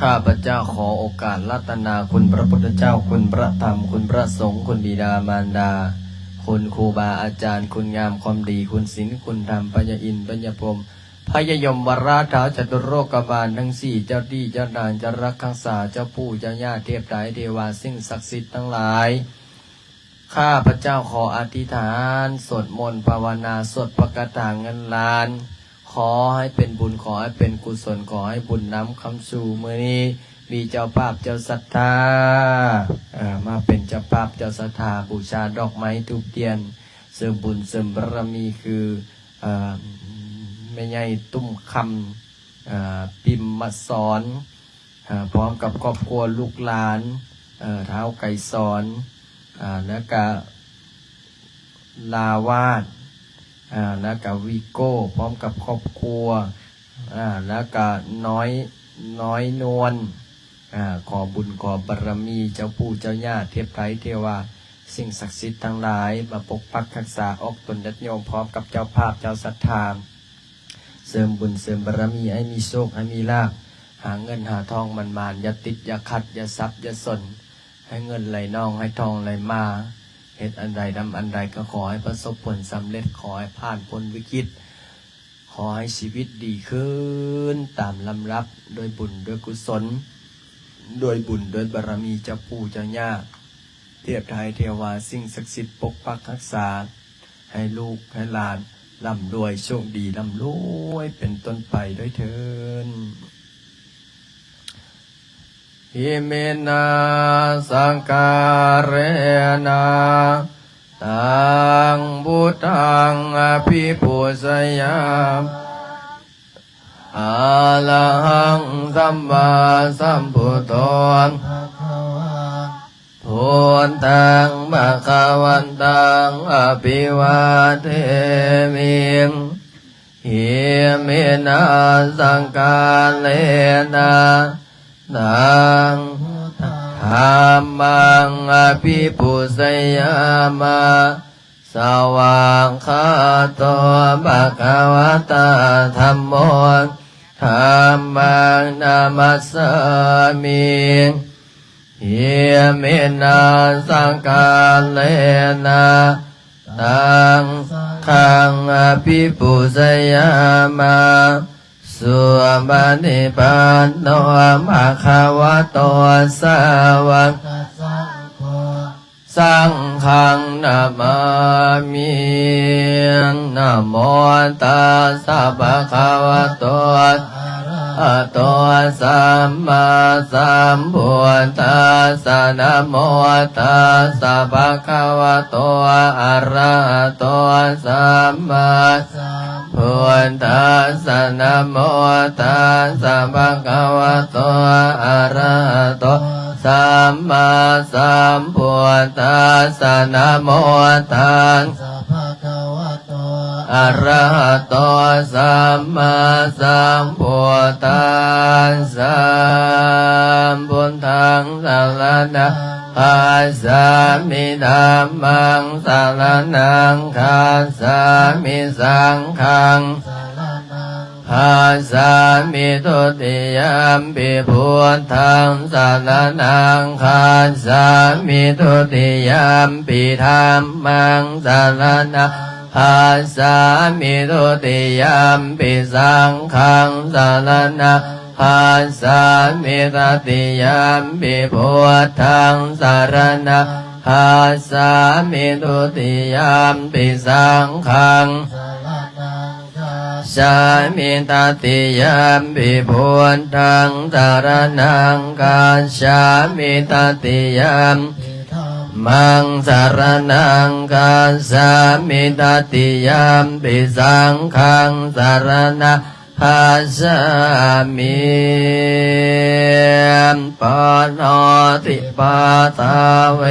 ຂ້າພະເຈົ້າຂໍໂອກາດລັດຕະນາຄຸນພະພຸດທະເຈົ້າ, ຄຸນພະທຳ, ຄຸນພະສົງ, ຄຸນບິດາມານດາ, ຄຸນຄູບາອາຈານ, ຄຸນງາມຄວາມດີ, ຄຸນສິນ, ຄຸນທຳ, ພະຍາອິນ, ພະຍາພົມ, ພະຍາຍົມ, ວະລາທ້າວຈະຕຸໂລກະບານທັງສີ່, ເຈົ້າທີ່ເຈົ້າທານຈະລັກຮັກສາ, ເຈົ້າປູ່ເຈົ້າຍ່າເທບໄຕເທວາ, ສິ່ງສັກສິດທັງຫຼາຍ. ຂ້າພະເຈົ້າຂໍອະທິຖານ ສວດມົນພາວະນາ ສວດພະຄາຖາເງິນລ້ານ, ຂໍໃຫ້ເປັນບຸນ ຂໍໃຫ້ເປັນກຸສົນ ຂໍໃຫ້ບຸນນຳຄຳສູ່. ມື້ນີ້ມີເຈົ້າພາບເຈົ້າສັດທາ ເອີ ມາເປັນເຈົ້າພາບເຈົ້າສັດທາ ບູຊາດອກໄມ້ທູບທຽນ ເສີມບຸນເສີມບາລະມີ ຄື ເອີ ແມ່ໃຫຍ່ຕຸ້ມຄຳ ເອີ ພິມມະສອນ ເອີ ພ້ອມກັບຄອບຄົວລູກຫຼານ ເອີ ທ້າວໄກສອນ ເອີ ແລ້ວກະລາວາດ ເອີ ແລ້ວກະວີໂກ້ ພ້ອມກັບຄອບຄົວ ເອີ ແລ້ວກະນ້ອຍ ນ້ອຍນວນ ເອີ ຂໍບຸນຂໍບາລະມີເຈົ້າປູ່ເຈົ້າຍ່າເທບໄຕເທວາ ສິ່ງສັກສິດທັງຫຼາຍ ມາປົກປັກຮັກສາອອກຕົນຍາດໂຍມ ພ້ອມກັບເຈົ້າພາບເຈົ້າສັດທາ ເສີມບຸນເສີມບາລະມີ ໃຫ້ມີໂຊກໃຫ້ມີລາບ ຫາເງິນຫາທອງໝານໆ ຢ່າຕິດຢ່າຂັດ ຢ່າສັບຢ່າສົນ ໃຫ້ເງິນໄຫຼນອງ ໃຫ້ທອງໄຫຼມາ ເຮັດອັນໃດທຳອັນໃດກໍຂໍໃຫ້ປະສົບຜົນສຳເລັດ ຂໍໃຫ້ຜ່ານພົ້ນວິກິດ ຂໍໃຫ້ຊີວິດດີຂຶ້ນຕາມລຳດັບ ດ້ວຍບຸນດ້ວຍກຸສົນ ດ້ວຍບຸນດ້ວຍບາລະມີເຈົ້າປູ່ເຈົ້າຍ່າ ເທບໄທເທວາ ສິ່ງສັກສິດປົກປັກຮັກສາ ໃຫ້ລູກໃຫ້ຫຼານລ່ຳລວຍໂຊກດີ ລ່ຳລວຍເປັນຕົ້ນໄປດ້ວຍເທີ້ນ. ອິເມນະສັກກາເຣນະ ຕັງ ບຸດທັງ ອະພິປູຊະຍາມະ ອະລະຫັງ ສຳມາສຳພຸດໂທ ພຸດທັງ ພະຄະວັນຕັງ ອະພິວາເທມິ ອິເມນະສັກກາເຣນະ ຕັງ ທຳມັງ ອະພິປູຊະຍາມະ ສະຫວາກຂາໂຕ ພະຄະວະຕາ ທຳໂມ ທຳມັງ ນະມັດສາມິ ອິເມນະສັກກາເຣນະ ຕັງ ສັງຄັງ ອະພິປູຊະຍາມະ ສຸປະຕິປັນໂນ ພະຄະວະໂຕ ສາວະກະສັງໂຄ ສັງຄັງ ນະມາມິ ນະໂມຕັດສະ ພະຄະວະໂຕ ອະລະຫະໂຕ ສຳມາສຳພຸດທັດສະ ນະໂມຕັດສະ ພະຄະວະໂຕ ອະລະຫະໂຕ ສຳມາ ສຳພຸດທັດສະ ນະໂມຕັດສະ ພະຄະວະໂຕ ອະລະຫະໂຕ ສຳມາສຳພຸດທັດສະ ນະໂມຕັດສະ ພະຄະວະໂຕ ອະລະຫະໂຕ ສຳມາສຳພຸດທັດສະ ພຸດທັງ ສະລະນັງ ຄັດສາມິ ທຳມັງ ສະລະນັງ ຄັດສາມິ ສັງຄັງ ສະລະນັງ ຄັດສາມິ ທຸຕິຍຳປິ ພຸດທັງ ສະລະນັງ ຄັດສາມິ ທຸຕິຍຳປິ ທຳມັງ ສະລະນັງ ຄັດສາມິ ທຸຕິຍຳປິ ສັງຄັງ ສະລະນັງ ຄັດສາມິ ຕະຕິຍຳປິ ພຸດທັງ ສະລະນັງ ຄັດສາມິ ທຸຕິຍຳປິ ສັງຄັງ ສະລະນັງ ຄັດສາມິ ຕະຕິຍຳປິ ພຸດທັງ ສະລະນັງ ຄັດສາມິ ຕະຕິຍຳ ທຳມັງ ສະລະນັງ ຄັດສາມິ ຕະຕິຍຳປິ ສັງຄັງ ສະລະນັງ ຄັດສາມິ ປານາຕິປາຕາ ເວ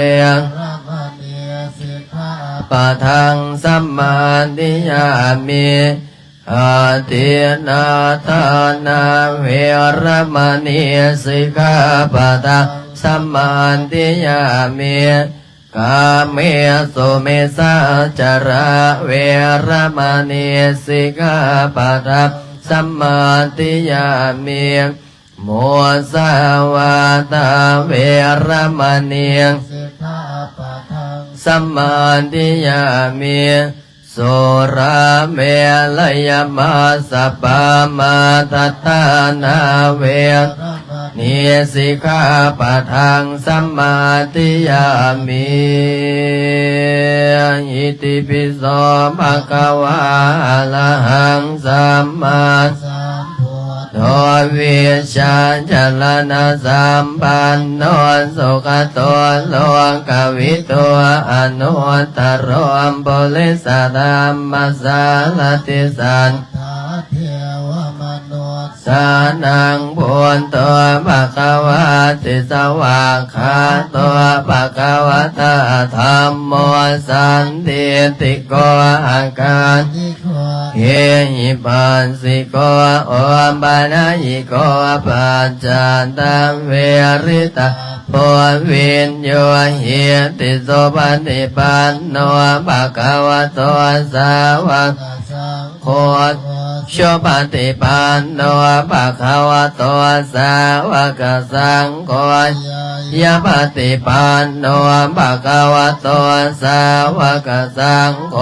ລະມະນີ ສິກຂາປະທັງ ສະມາທິຍາມິ ອາທິນນາທານາ ເວລະມະນີ ສິກຂາປະທັງ ສະມາທິຍາມິ ກາເມສຸມິດສາຈາລາ ເວລະມະນີ ສິກຂາປະທັງ ສະມາທິຍາມິ ມຸສາວາທາ ເວລະມະນີ ສິກຂາປະທັງ ສະມາທິຍາມິ. ສຸລາເມລະຍະມັດສະປາມາທັດຖານາ ເວລະມະນີ ສິກຂາປະທັງ ສະມາທິຍາມິ. ອິຕິປິໂສ ພະຄະວາ ອະລະຫັງ ສຳມາສຳພຸດ ໂທ ວິຊາຈາລະນະສຳປັນໂນ ສຸກະໂຕ ໂລກະວິທູ ອະນຸດຕະໂລ ປຸລິສະທຳມະສາລະຕິ ສັດຖາເທວະມະນຸດສານັງ ພຸດໂທ ພະຄະວາຕິ ສະຫວາກຂາໂຕ ພະຄະວະຕາ ທຳໂມ ສັນທິດຖິໂກ ອາກາລິໂກ ເອຫິປັສສິໂກ ໂອປະນະຍິໂກ ປັດຈາຕັງ ເວລິຕະ ໂພ ວິນໂຍ ຫິຕິ ສຸປະຕິປັນໂນ ພະຄະວະໂຕ ສາວະກະສັງໂຄ ສຸປະຕິປັນໂນ ພະຄະວະໂຕ ສາວະກະສັງໂຄ ຍາຍະປະຕິປັນໂນ ພະຄະວະໂຕ ສາວະກະສັງໂຄ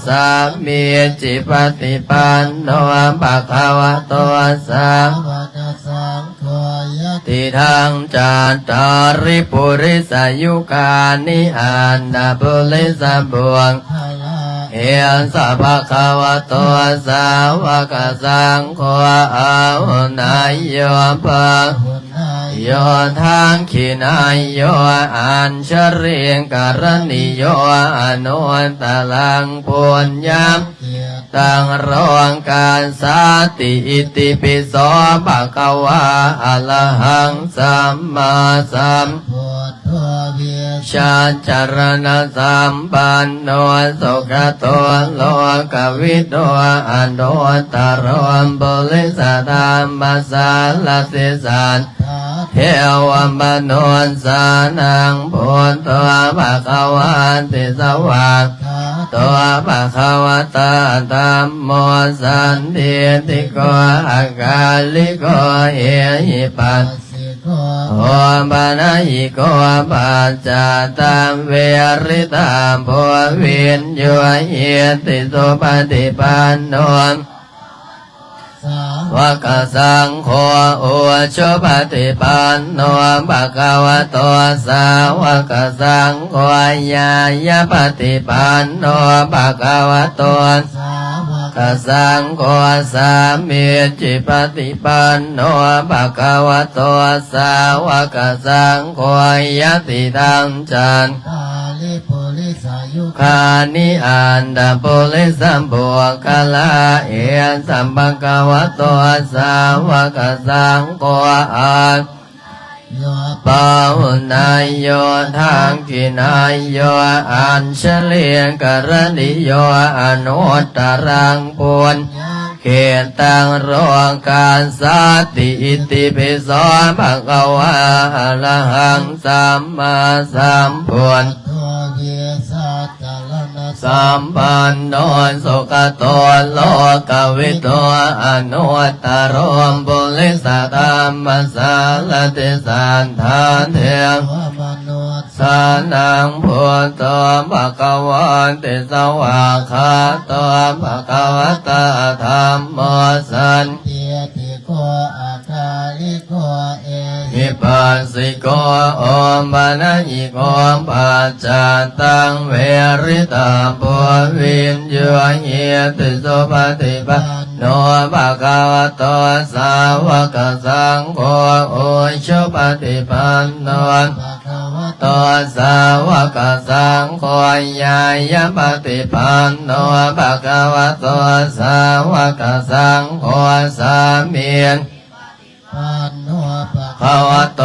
ສາມີຈິປະຕິປັນໂນ ພະຄະວະໂຕ ສາວະກະສັງໂຄ ຍະຕິທັງ ຈັດຕາລິ ປຸລິສະຍຸການິ ອັດຕະປຸລິສະບຸກຄະລາ ເອສະ ພະຄະວະໂຕ ສາວະກະສັງໂຄ ອາຫຸນນາໂຍ ພາຫຸນນາໂຍ ທັກຂິນາໂຍ ອັນຊະລີກະລະນີໂຍ ອະນຸດຕະລັງ ປຸນຍັງ ເຂດຕັງ ໂລກັດສາຕິ ອິຕິປິໂສ ພະຄະວາ ອະລະຫັງ ສຳມາສຳພຸດໂທ ວິຊາຈາລະນະສຳປັນໂນ ສຸກະໂຕ ໂລກະວິທູ ອະນຸດຕະໂລ ປຸລິສະທຳມະສາລະຕິ ສັດຖາເທວະມະນຸດສານັງ ພຸດໂທ ພະຄະວາຕິ ສະຫວາກຂາໂຕ ພະຄະວະຕາ ທຳໂມ ສັນທິດຖິໂກ ອາກາລິໂກ ເອຫິປັສສິໂກ ໂອປະນະຍິໂກ ປັດຈາຕັງ ເວລິຕະໂພ ວິນໂຍ ຫິຕິ ສຸປະຕິປັນໂນ ສາວະກະສັງໂຄ ອຸຈຸປະຕິປັນໂນ ພະຄະວະໂຕ ສາວະກະສັງໂຄ ຍາຍະປະຕິປັນໂນ ພະຄະວະໂຕ ສາວະກະສັງໂຄ ສາມີຈິປະຕິປັນໂນ ພະຄະວະໂຕ ສາວະກະສັງໂຄ ຍະຕິທັງ ຈັດຕາລິ ປຸລິສະຍຸກ ຄານິ ອັດຕະປຸລິສະບຸກຄະລາ ເອສະ ພະຄະວະໂຕ ສາວະກະສັງໂຄ ອາຫຸນນາໂຍ ປາຫຸນນາໂຍ ທັກຂິນາໂຍ ອັນຊະລີກະລະນີໂຍ ອະນຸດຕະລັງ ປຸນຍັງ ເຂດຕັງ ໂລກັດສາຕິ ອິຕິປິໂສ ພະຄະວາ ອະລະຫັງ ສຳມາສຳພຸດໂທ ວິຊາຈາລະນະສຳປັນໂນ ສຸກະໂຕ ໂລກະວິທູ ອະນຸດຕະໂລ ປຸລິສະທຳມະສາລະຕິ ສັດຖາເທວະມະນຸດສານັງ ພຸດໂທ ພະຄະວາຕິ ສະຫວາກຂາໂຕ ພະຄະວະຕາ ທຳໂມ ສັນທິດຖິໂກ ອາກາລິໂກ ເອຫິປັສສິໂກ ໂອປະນະຍິໂກ ປັດຈາຕັງ ເວລິຕະໂພ ວິນໂຍ ຫິຕິ ສຸປະຕິປັນໂນ ພະຄະວະໂຕ ສາວະກະສັງໂຄ ອຸຈຸປະຕິປັນໂນ ພະຄະວະໂຕ ສາວະກະສັງໂຄ ຍາຍະປະຕິປັນໂນ ພະຄະວະໂຕ ສາວະກະສັງໂຄ ສາມີ ປັນໂນ ພະຄະວະໂຕ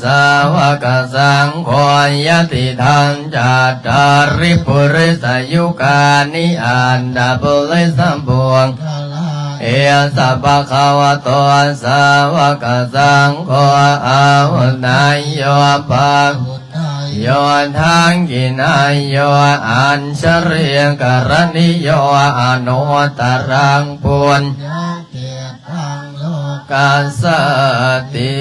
ສາວະກະສັງໂຄ ຍະຕິທັງ ຈັດຕາລິ ປຸລິສະຍຸການິ ອັດຕະປຸລິສະບຸກຄະລາ ເອສະ ພະຄະວະໂຕ ສາວະກະສັງໂຄ ອາຫຸນນາໂຍ ປາຫຸນນາໂຍ ທັກຂິນາໂຍ ອັນຊະລີກະລະນີໂຍ ອະນຸດຕະລັງ ປຸນຍັງ ເຂດຕັງ ໂລ ກະສາຕິ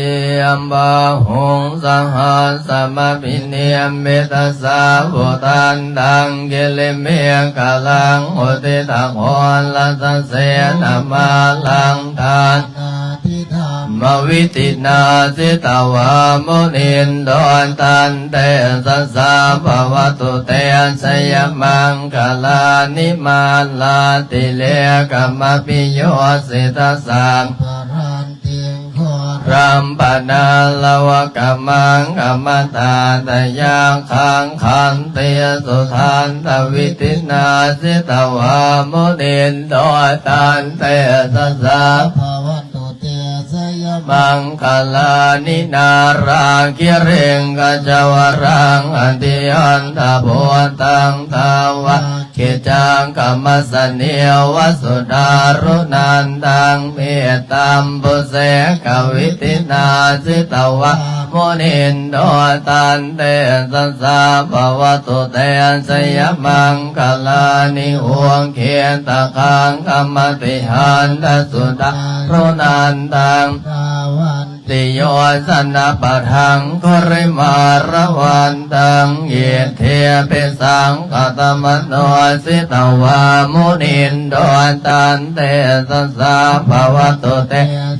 ບາຫຸງ ສະຫັດສະມະພິນິມມິຕະສາວຸທັນຕັງ ກິລິເມຂະລັງ ອຸທິຕະໂຄລະສະເສນະມາລັງ ທານາທິທຳມະວິທິນາ ສິຕະວາ ມຸນິນໂດ ຕັນເຕຊະສາ ພະວະຕຸເຕ ຊະຍະມັງຄະລານິ ມາລາຕິເລກະມະພິໂຍສິຕະສັບພະຣັນຕິງ ໂຄລັມປະນາລະວະກະມັງ ອະມະຕາຕະຍັກຂັງ ຂັນຕິສຸທັນຕະວິທິນາ ສິຕະວາ ມຸນິນໂດ ຕັນເຕຊະສາ ພະວະຕຸເຕຊະຍະມັງຄະລານິ ນາລາຄິຣິງຄະຈະວະລັງ ອະຕິອັນຕະພູຕັງ ທາວະ ກິດຈັງກະມັດສະເນວະ ສຸດາຣຸນັນຕັງ ເມຕຕຳປຸເສກະວິທິນາ ສິຕະວາ ມຸນິນໂດ ຕັນເຕຊະສາ ພະວະຕຸເຕຊະຍະມັງຄະລານິ ອຸເຄຕະຄັງຄະມະຕິຫັນທະ ສຸດາຣຸນັນຕັງ ທາວັນ ຕິໂຍຊະນະປະທັງຄຸລິມາລະວັນຕັງ ອິດທິປິສັງຄະຕະມະໂນ ສິຕະວາ ມຸນິນໂດ ຕັນເຕຊະສາ ພະວະຕຸເຕ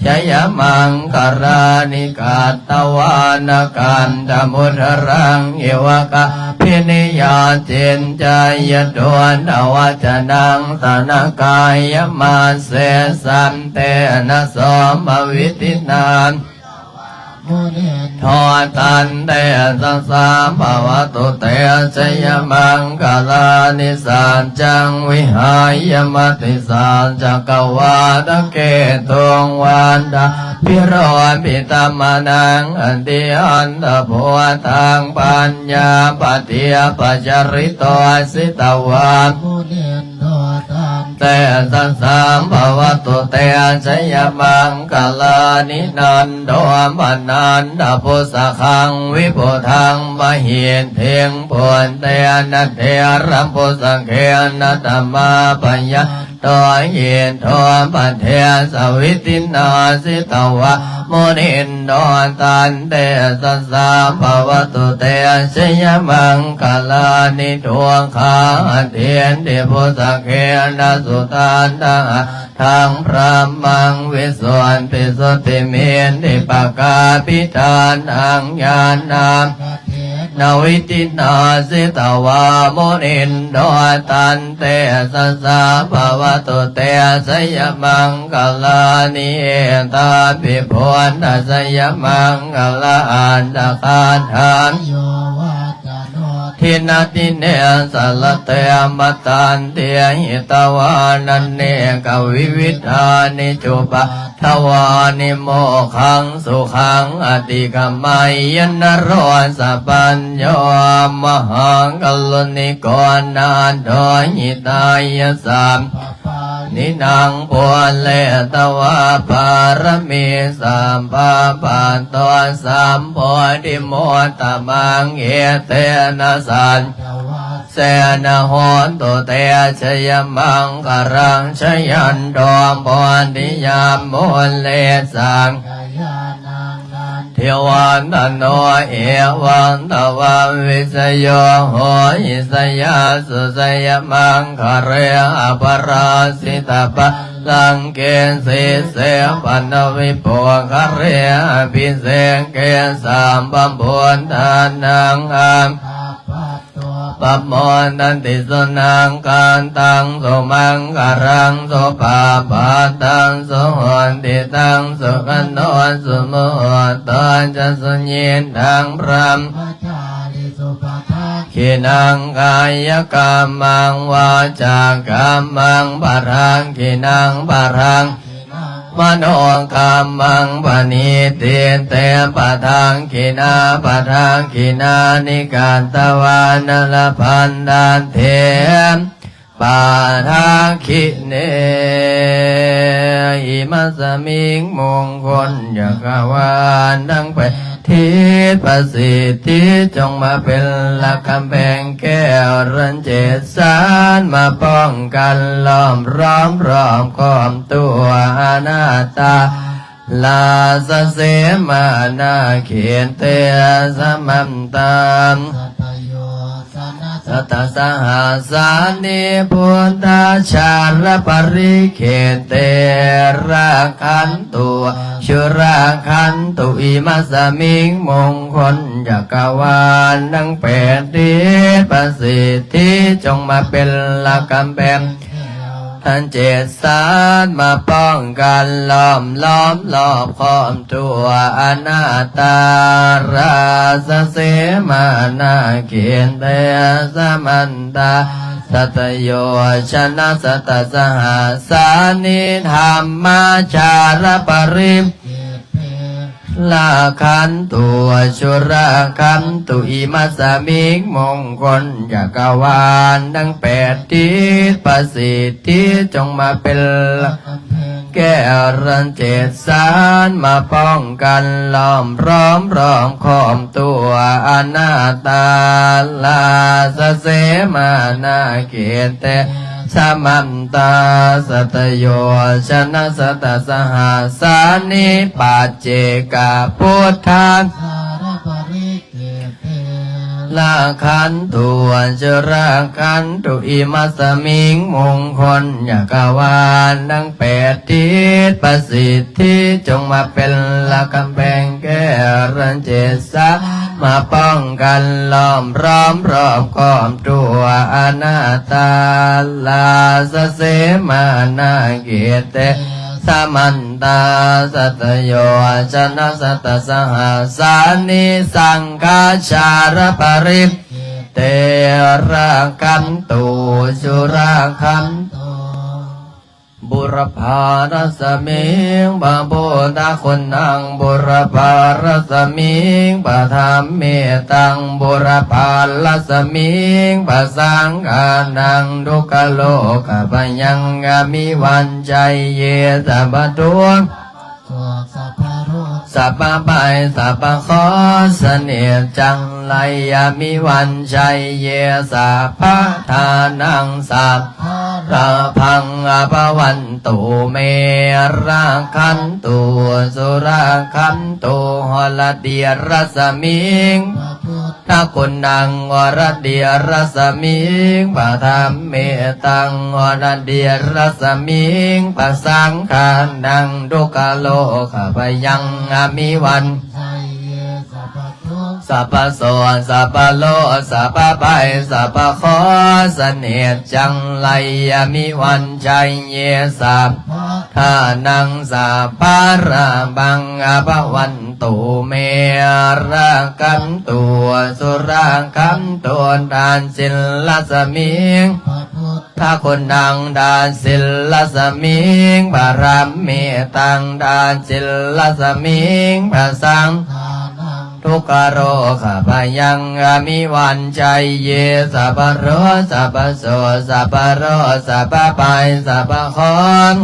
ຊະຍະມັງຄະລານິ ກັດຕະວານະກັນທະມຸດຕະລັງ ອິວະກາພິນິຍາ ຈິນຈາຍະໂຕ ທະວະຈະນັງ ສະນະກາຍະມັດເສ ສັນເຕນະໂສມະວິທິນາ ໂທ ຕັນເຕຊະສາ ພະວະຕຸເຕຊະຍະມັງຄະລານິ ສັດຈັງວິຫາຍະ ມະຕິສັດຈັກກະວາທະເກຕຸງ ວາດາພິໂລພິຕະມະນັງ ອະຕິອັນຕະພູຕັງ ປັນຍາປະຕິປັດຈະລິໂຕ ສິຕະວາ ເຕຊະສາ ພະວະຕຸເຕຊະຍະມັງຄະລານິ ນັນໂດມະນັນດະພຸດສະຄັງ ວິບຸດທັງມະຫິດຖິງ ປຸດເຕນະເຖລະປຸດສະເກນະ ຕະມາປະຍັນໂຕ ອິນໂທປະເທສະວິທິນາ ສິຕະວາ ມຸນິນໂດ ຕັນເຕຊະສາ ພະວະຕຸເຕຊະຍະມັງຄະລານິ ທຸກຂາອະທິດຖິປຸດສະເກນະ ສຸທັດຖະຫັດ ທັງພຣະມັງ ວິສຸດທິສຸດທິມິດທິປະກາພິທານັງ ຍານາມນະວິທິນາ ສິຕະວາ ມຸນິນໂດ ຕັນເຕຊະສາ ພະວະຕຸເຕຊະຍະມັງຄະລານິ ເອຕາປິພຸດທະຊະຍະມັງຄະລາອັດຖະກາຖາ ໂຍວາຈະໂນ ທິນະທິເນ ສະລະເຕ ມະຕັນຕິ ຫິຕະວານັນເນກະວິວິທານິ ຈຸປັດຖະວານິ ໂມຄັງສຸຂັງ ອະຕິກະໄມຍະ ນະໂຣສະປັນໂຍ ມະຫາກະລຸນິໂກ ນາໂຖ ຫິຕາຍະ ສັບພະ ປານິນັງ ປູເຣຕະວາ ປາລະມີ ສັບພະ ປັດໂຕ ສຳໂພທິມຸດຕະມັງ ເອເຕນະ ສັດ ເສນະ ໂຫນຕຸເຕຊະຍະມັງຄະລັງ ຊະຍັນໂຕ ໂພທິຍາ ມູເລ ສັກກະຍານັງ ນັນທິວັດຕະໂນ ເອວັງຕະວັງ ວິຊະໂຍ ໂຫຫິ ຊະຍາສຸ ຊະຍະມັງຄະເລ ອະປະລາຊິຕະບັນລັງເກ ສີເສ ປະນະວິປຸກຄະເລ ອະພິເສເກ ສັບພະບຸດທານັງ ອາພາ ປະໂມທັນຕິ ສຸນັງຄະຕັງ ສຸມັງຄະລັງ ສຸປະພາຕັງ ສຸຫຸດທິຕັງ ສຸຂະໂນ ສຸມຸຫຸດໂຕ ຈະ ສຸຍິດທັງ ພຣະມະຈາລີ ສຸປະທັກຂິນັງ ກາຍະກຳມັງ ວາຈາກຳມັງ ປະທັກຂິນັງ ປະທັກ ມະໂນກຳມັງ ປະນີຕິເຕ ປະທັກຂິນາ ປະທັກຂິນານິ ກັດຕະວານະ ລະພັນທັນຕິ ປະທັກຂິເນ ອິມັດສະມິງ ມຸງຄຸນຈັກກະວານທັງແປດ ທິດປະສິດທິ ຈົ່ງມາເປັນຫຼັກກຳແພງແກ້ວ ລັນເຈັດສານ ມາປ້ອງກັນລ້ອມລ້ອມລອບຄອບຕົວ ອະນາດຕາ ລາຊະເສມານາເຂເຕ ສະມັນຕາ ສັດຕະໂຍຊະນະ ສັດຕະສະຫັດສານິ ພຸດທະຊາລະປະລິເຂເຕ ລັກຂັນຕຸ ສຸລັກຂັນຕຸ ອິມັດສະມິງ ມົງຄົນຈັກກະວານ ທັງແປດທິດ ປະສິດທິ ຈົ່ງມາເປັນຫຼັກກຳແພງ ທັງເຈັດສັນມາປ້ອງກັນ ລ້ອມລ້ອມລອບຄອບທົ່ວ ອະນາດຕາ ລາຊະເສມານາເຂເຕ ສະມັນຕາ ສັດຕະໂຍຊະນະ ສັດຕະສະຫັດສານິ ທຳມະຊາລະປະລິ ລັກຂັນຕຸ ສຸລັກຂັນຕຸ ອິມັດສະມິງ ມົງຄົນຈັກກະວານ ທັງແປດທິດ ປະສິດທິ ຈົ່ງມາເປັນ ແກ່ລັນເຈັດສັນ ມາປ້ອງກັນ ລ້ອມລ້ອມລອບຄອບທົ່ວ ອະນາດຕາ ລາຊະເສມານາເຂເຕ ສະມັນຕາ ສັດຕະໂຍຊະນະ ສັດຕະສະຫັດສານິ ປັດເຈກະພຸດທາ ລັກຂັນຕຸ ສຸລັກຂັນຕຸ ອິມັດສະມິງ ມົງຄົນຈັກກະວານ ທັງແປດທິດ ປະສິດທິ ຈົ່ງມາເປັນຫຼັກກຳແພງ ແກ່ລັນເຈັດສັນ ມາປ້ອງກັນ ລ້ອມລ້ອມລອບຄອບທົ່ວ ອະນາດຕາ ລາຊະເສມານາເຂເຕ ສະມັນຕາ ສັດຕະໂຍຊະນະ ສັດຕະສະຫັດສານິ ສັງຄະຊາລະປະລິ ເຕ ລັກຂັນຕຸ ສຸລັກຂັນຕຸ ບຸລະພາລັດສະມິງ ພະພຸດທະຄຸນນັງ ບຸລະພາລັດສະມິງ ພະທຳເມຕັງ ບຸລະພາລັດສະມິງ ພະສັງຄານັງ ທຸກຂະໂລກະພະຍັງ ອະວິວັດໄຊເຍ ສັບພະທຸກ ສັບພະໄພ ສັບພະເຄາະ ສະເໜດຈັງໄລ ອະວິວັດໄຊເຍ ສັບພະທານັງ ສັບພະລາພັງ ອາພະວັນຕຸ ເມ ລັກຂັນຕຸ ສຸລັກຂັນຕຸ ຫົລະດີລັດສະມິງ ທະຄຸນນັງ ຫົລະດີລັດສະມິງ ພະທຳເມຕັງ ຫົລະດີລັດສະມິງ ພະສັງຄານັງ ທຸກຂະໂລກະພະຍັງ ອະວິວັດ ສັບພະໂສ ສັບພະໂລ ສັບພະໄພ ສັບພະເຄາະ ສະເໜດຈັງໄລ ອະວິວັດໄຊເຍ ສັບພະທານັງ ສັບພະລາພັງ ອາພະວັນຕຸ ເມ ລັກຂັນຕຸ ສຸລັກຂັນຕຸ ທານສິນລັດສະມິງ ທະຄຸນນັງ ທານສິນລັດສະມິງ ພະທຳເມຕັງ ທານສິນລັດສະມິງ ພະສັງຄານັງ ທຸກຂະໂລກະພະຍັງ ອະວິວັດໄຊເຍ ສັບພະໂຣ ສັບພະໂສ ສັບພະໂລ ສັບພະໄພ ສັບພະເຄາະ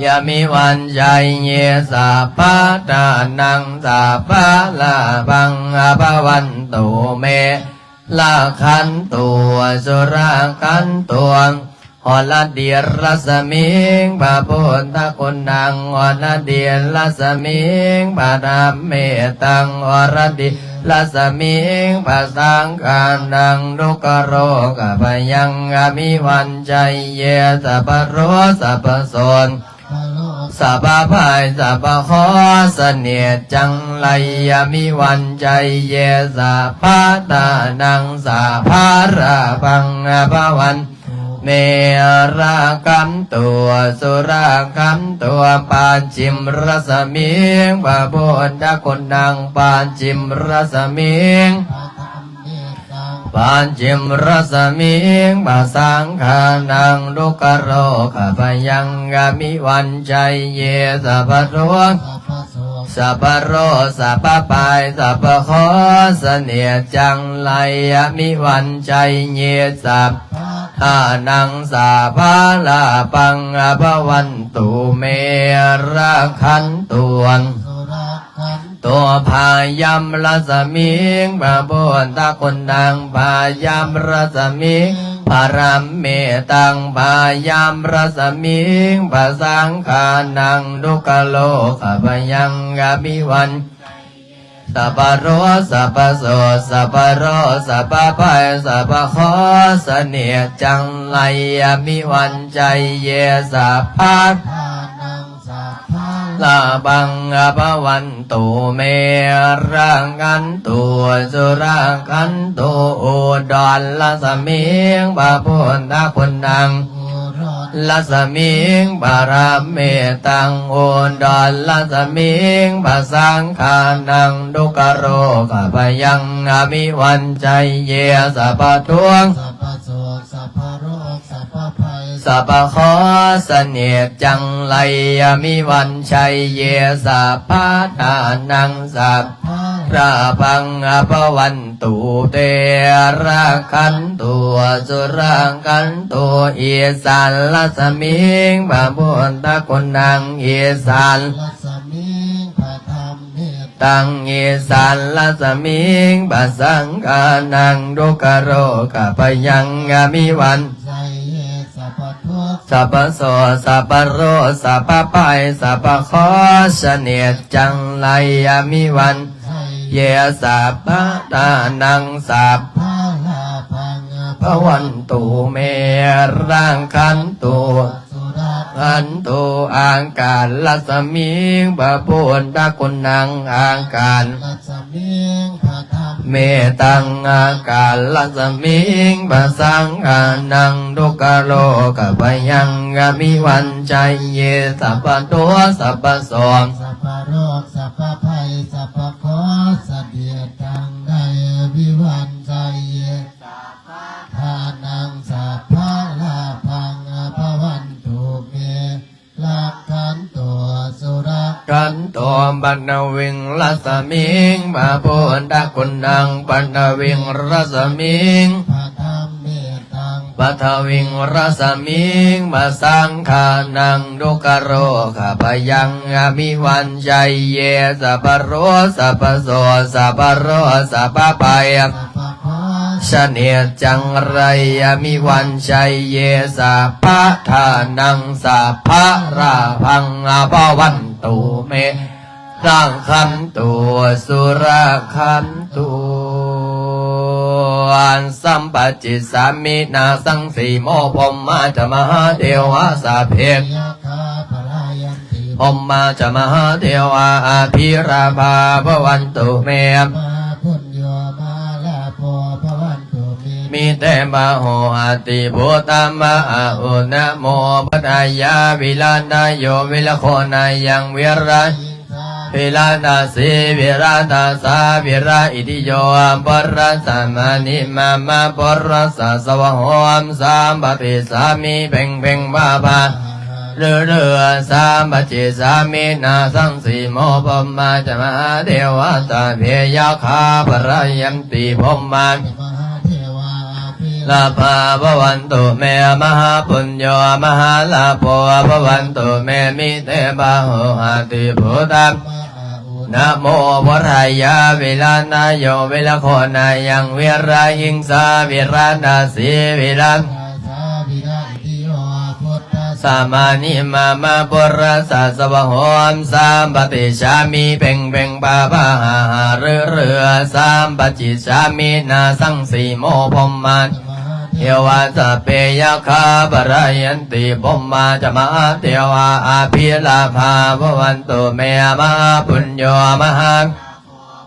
ອະວິວັດໄຊເຍ ສັບພະທານັງ ສັບພະລາພັງ ອາພະວັນຕຸ ເມ ລັກຂັນຕຸ ສຸລັກຂັນຕຸ ຫົລະດີລັດສະມິງ ພະພຸດທະຄຸນນັງ ຫົລະດີລັດສະມິງ ພະທຳເມຕັງ ຫົລະດີລັດສະມິງ ພະສັງຄານັງ ທຸກຂະໂລກະພະຍັງ ອະວິວັດໄຊເຍ ສັບພະໂຣ ສັບພະໂສ ສັບພະໄພ ສັບພະເຄາະ ສະເໜດຈັງໄລ ອະວິວັດໄຊເຍ ສັບພະທານັງ ສັບພະລາພັງ ອາພະວັນ ເມ ລັກຂັນຕຸ ສຸລັກຂັນຕຸ ປັດຈິມລັດສະມິງ ພະພຸດທະຄຸນນັງ ປັດຈິມລັດສະມິງ ປັດຈິມລັດສະມິງ ພະສັງຄານັງ ທຸກຂະໂລກະພະຍັງ ອະວິວັດໄຊເຍ ສັບພະໂຣ ສັບພະໂຣ ສັບພະໄພ ສັບພະເຄາະ ສະເໜດຈັງໄລ ອະວິວັດໄຊເຍ ສັບພະທານັງ ສັບພະລາພັງ ອາພະວັນຕຸ ເມ ລັກຂັນຕຸ ໂຕພາຍັມລັດສະມິງ ພະພຸດທະຄຸນນັງ ພາຍັມລັດສະມິງ ພະຣາເມຕັງພະຍັມ ຣັດສະມິງພະສັງຄານັງ ທຸກຂະໂລກະພະຍັງ ອະວິວັນ ສັບພະໂລກ ສັບພະໂສກ ສັບພະໂລກ ສັບພະໄພ ສັບພະເຄາະ ສະເໜດຈັງໄລ ອະວິວັນໄຊເຍ ສັບພະທານັງ ສັບພະລາພັງ ອະພະວັນຕຸ ເມ ລັກຂັນຕຸ ສຸລັກຂັນຕຸ ອຸດອນລັດສະມິງ ພະພຸດທະຄຸນນັງ ອຸດອນລັດສະມິງ ພະຣາເມຕັງ ອຸດອນລັດສະມິງ ພະສັງຄານັງ ທຸກຂະໂລກະພະຍັງ ອະວິວັນໄຊເຍ ສັບພະທຸກ ສັບພະໂສກ ສັບພະໂລກ ສັບພະໄພ ສັບພະເຄາະ ສະເໜດຈັງໄລ ອະວິວັນໄຊເຍ ສັບພະທານັງ ສັບພະລາພັງ ອະພະວັນຕຸ ເຕ ລັກຂັນຕຸ ສຸລັກຂັນຕຸ ອີສານລັດສະມິງ ພະພຸດທະຄຸນນັງ ອີສານລັດສະມິງ ພະທຳເມ ຕັງ ອີສານລັດສະມິງ ພະສັງຄານັງ ທຸກຂະໂລກະພະຍັງ ອະວິວັນໄຊເຍ ສັບພະໂສກ ສັບພະໂລກ ສັບພະໄພ ສັບພະເຄາະ ສະເໜດຈັງໄລ ອະວິວັນໄຊເຍ ສັບພະທານັງ ສັບພະລາພັງ ອະພະວັນຕຸ ເມ ລັກຂັນຕຸ ສຸລັກຂັນຕຸ ອາກາດລັດສະມິງ ພະພຸດທະຄຸນນັງ ອາກາດລັດສະມິງ ພະທຳເມຕັງ ອາກາດລັດສະມິງ ພະສັງຄານັງ ທຸກຂະໂລກະພະຍັງ ອະວິວັນໄຊເຍ ສັບພະທຸກ ສັບພະໂສກ ສັບພະໂລກ ສັບພະໄພ ສັບພະເຄາະ ສະເໜດຈັງໄລ ອະວິວັນໄຊເຍ ສັບພະທານັງ ສັບພະລາພັງ ອະພະວັນຕຸ ເມ ລັກຂັນຕຸ ສຸລັກຂັນຕຸ ປັດຖະວິງ ລັດສະມິງ ພະພຸດທະຄຸນນັງ ປັດຖະວິງ ລັດສະມິງ ພະທຳເມຕັງ ປັດຖະວິງ ລັດສະມິງ ພະສັງຄານັງ ທຸກຂະໂລກະພະຍັງ ອະວິວັນໄຊເຍ ສັບພະໂລກ ສັບພະໂສກ ສັບພະໂລກ ສັບພະໄພ ສະເໜດຈັງໄລ ອະວິວັນໄຊເຍ ສັບພະທານັງ ສັບພະລາພັງ ອະພະວັນຕຸ ເມ ລັກຂັນຕຸ ສຸລັກຂັນຕຸ ສັມປະຈິດສາມິ ນາສັງສີໂມ ພົມມາຈະມະຫາເທວາ ສັບເພ ພົມມາຈະມະຫາເທວາ ອະພິລາພາ ພະວັນຕຸ ເມ ມະຫາປຸນໂຍ ມະຫາລາໂພ ພະວັນຕຸ ເມ ມິເຕ ບາໂຫ ອະຕິພູຕາ ມະຫາອຸນະໂມ ພຸດທາຍາ ວິລານາໂຍ ວິລະໂຄນາຍັງ ວິລະຫິງສາ ວິລານາສີ ວິລານາສາ ວິລະອິຕິໂຍ ປຸລະສະມະນິ ມະມະ ປຸລະສະສະວະໂຫ ສາມປະຕິສາມິ ເພັງເພັງ ພາພາ ລືລື ສາມປະຈິດສາມິ ນາສັງສີໂມ ພົມມາຈະມະຫາເທວາ ສັບເພ ຍັກຂາ ພະລາຍັນຕິ ພົມມາຈະມະຫາເທວາ ອາພິລາພາ ພະວັນຕຸ ເມ ມະຫາປຸນໂຍ ມະຫາລາໂພ ພະວັນຕຸ ເມ ມິເຕ ບາໂຫ ອະຕິພູຕາ ນະໂມ ພຸດທາຍາ ວິລານາໂຍ ວິລະໂຄນາຍັງ ວິລະຫິງສາ ວິລານາສີ ວິລານາສາ ວິລະອິຕິໂຍ ພຸດທະສະມະນິ ມະມະ ປຸລະສະສະວະໂຫ ສາມປະຕິສາມິ ເພັງເພັງ ພາພາ ຫາຫາ ລືລື ສາມປະຈິດສາມິ ນາສັງສີໂມ ພົມມາຈະມະຫາ ເທວາ ສັບເພ ຍັກຂາ ພະລາຍັນຕິ ພົມມາຈະມະຫາເທວາ ອະພິລາພາ ພະວັນຕຸ ເມ ມະຫາປຸນໂຍ ມະຫາ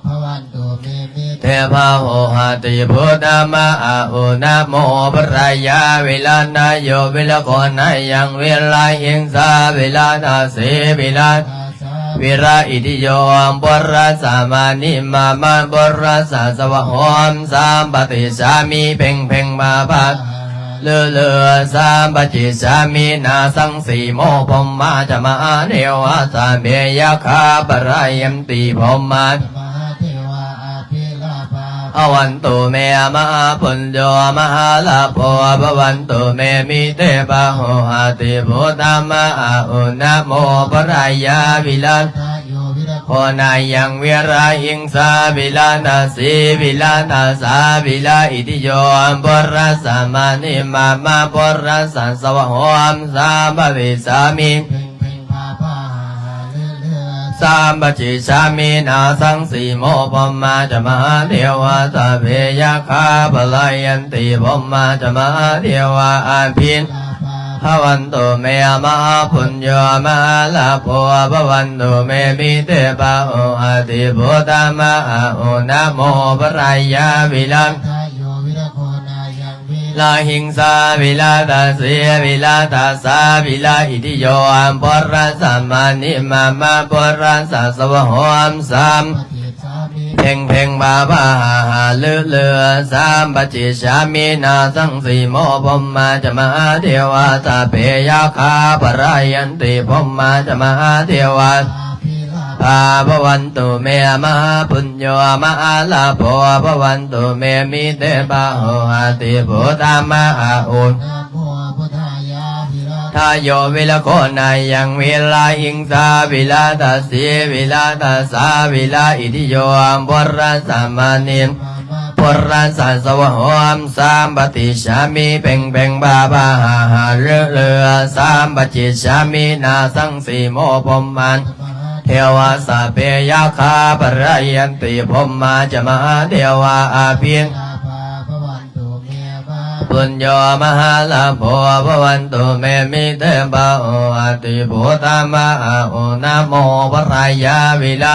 ພະວັນຕຸ ເມ ມິເຕ ບາໂຫ ອະຕິພູຕາ ມະຫາອຸນະໂມ ພຸດທາຍາ ວິລານາໂຍ ວິລະໂຄນາຍັງ ວິລະຫິງສາ ວິລານາສີ ວິລານາ ວິรอิทิโย ปุรสสะมานิ มะมะ ปุรสสะ สวะโห สามปติสามิ เพ็งเพ็ง พาพะ ฤๅฤๅ สามปติสามิ นาสังสีโม พรหมาจะมหาเทวา สัพเพยักขา ปะระยันติ พรหมา ภะวันตุเม มหาปุญโญ มหาลาโภ ภะวันตุเม มิเต บาโห หะติ พุทธะ มะหะอุณะโม ปะระยา วิรัต ໂຄນາຍັງ ວິລາຫິງສາ ວິລາທັດສີ ວິລາທັດສາ ວິລາອິດທິໂຍ ປຸດທັດສະ ມະນີ ມະມະ ປຸດທັດສະ ສະວະໂຫ ສຳປະຕິດສາມິ ສຳປະຈິດສາມິ ນາສັງສີໂມ ພົມມາຈະ ມະຫາເທວາ ສັບເພ ຍັກຂາ ພະລາຍັນຕິ ພົມມາຈະ ມະຫາເທວາ ອະພິ ພະວັນຕຸເມ ມະຫາປຸນໂຍ ມະຫາລາໂພ ພະວັນຕຸເມ ມິເຕ ພາໂຫ ອະທິປຸດຕະ ມະຫາໂອ ນະໂມ ພະລາຍາ ວິລາ ລາຫິງສາ ວິລາທັດສີ ວິລາທັດສາ ວິລາອິດທິໂຍ ປຸດທັດສະ ມະນີ ມະມະ ປຸດທັດສະ ສະວະໂຫ ສຳ ເພັງເພັງ ພາພາ ຫາຫາ ລືລື ສຳປະຈິດສາມິ ນາສັງສີໂມ ພົມມາຈະ ມະຫາເທວາ ສັບເພ ຍັກຂາ ພະລາຍັນຕິ ພົມມາຈະ ມະຫາເທວາ ພາ ພະວັນຕຸເມ ມະຫາປຸນໂຍ ມະຫາລາໂພ ພະວັນຕຸເມ ມິເຕ ພາໂຫ ອະທິປຸດຕະ ມະຫາໂອ ທາໂຍ ວິລະໂຄນາຍັງ ວິລາຫິງສາ ວິລາທັດສີ ວິລາທັດສາ ວິລາອິດທິໂຍ ປຸດທັດສະ ມະນີ ປຸດທັດສະ ສະວະໂຫ ສຳປະຕິດສາມິ ເພັງເພັງ ພາພາ ຫາຫາ ລືລື ສຳປະຈິດສາມິ ນາສັງສີໂມ ພົມມາ ເທວາ ສັບເພ ຍັກຂາ ພະລາຍັນຕິ ພົມມາຈະ ມະຫາເທວາ ອະພິ ປຸນໂຍ ມະຫາລາໂພ ພະວັນຕຸເມ ມິເຕ ພາໂຫ ອະທິປຸດຕະ ມະຫາໂອ ນະໂມ ພະລາຍາ ວິລາ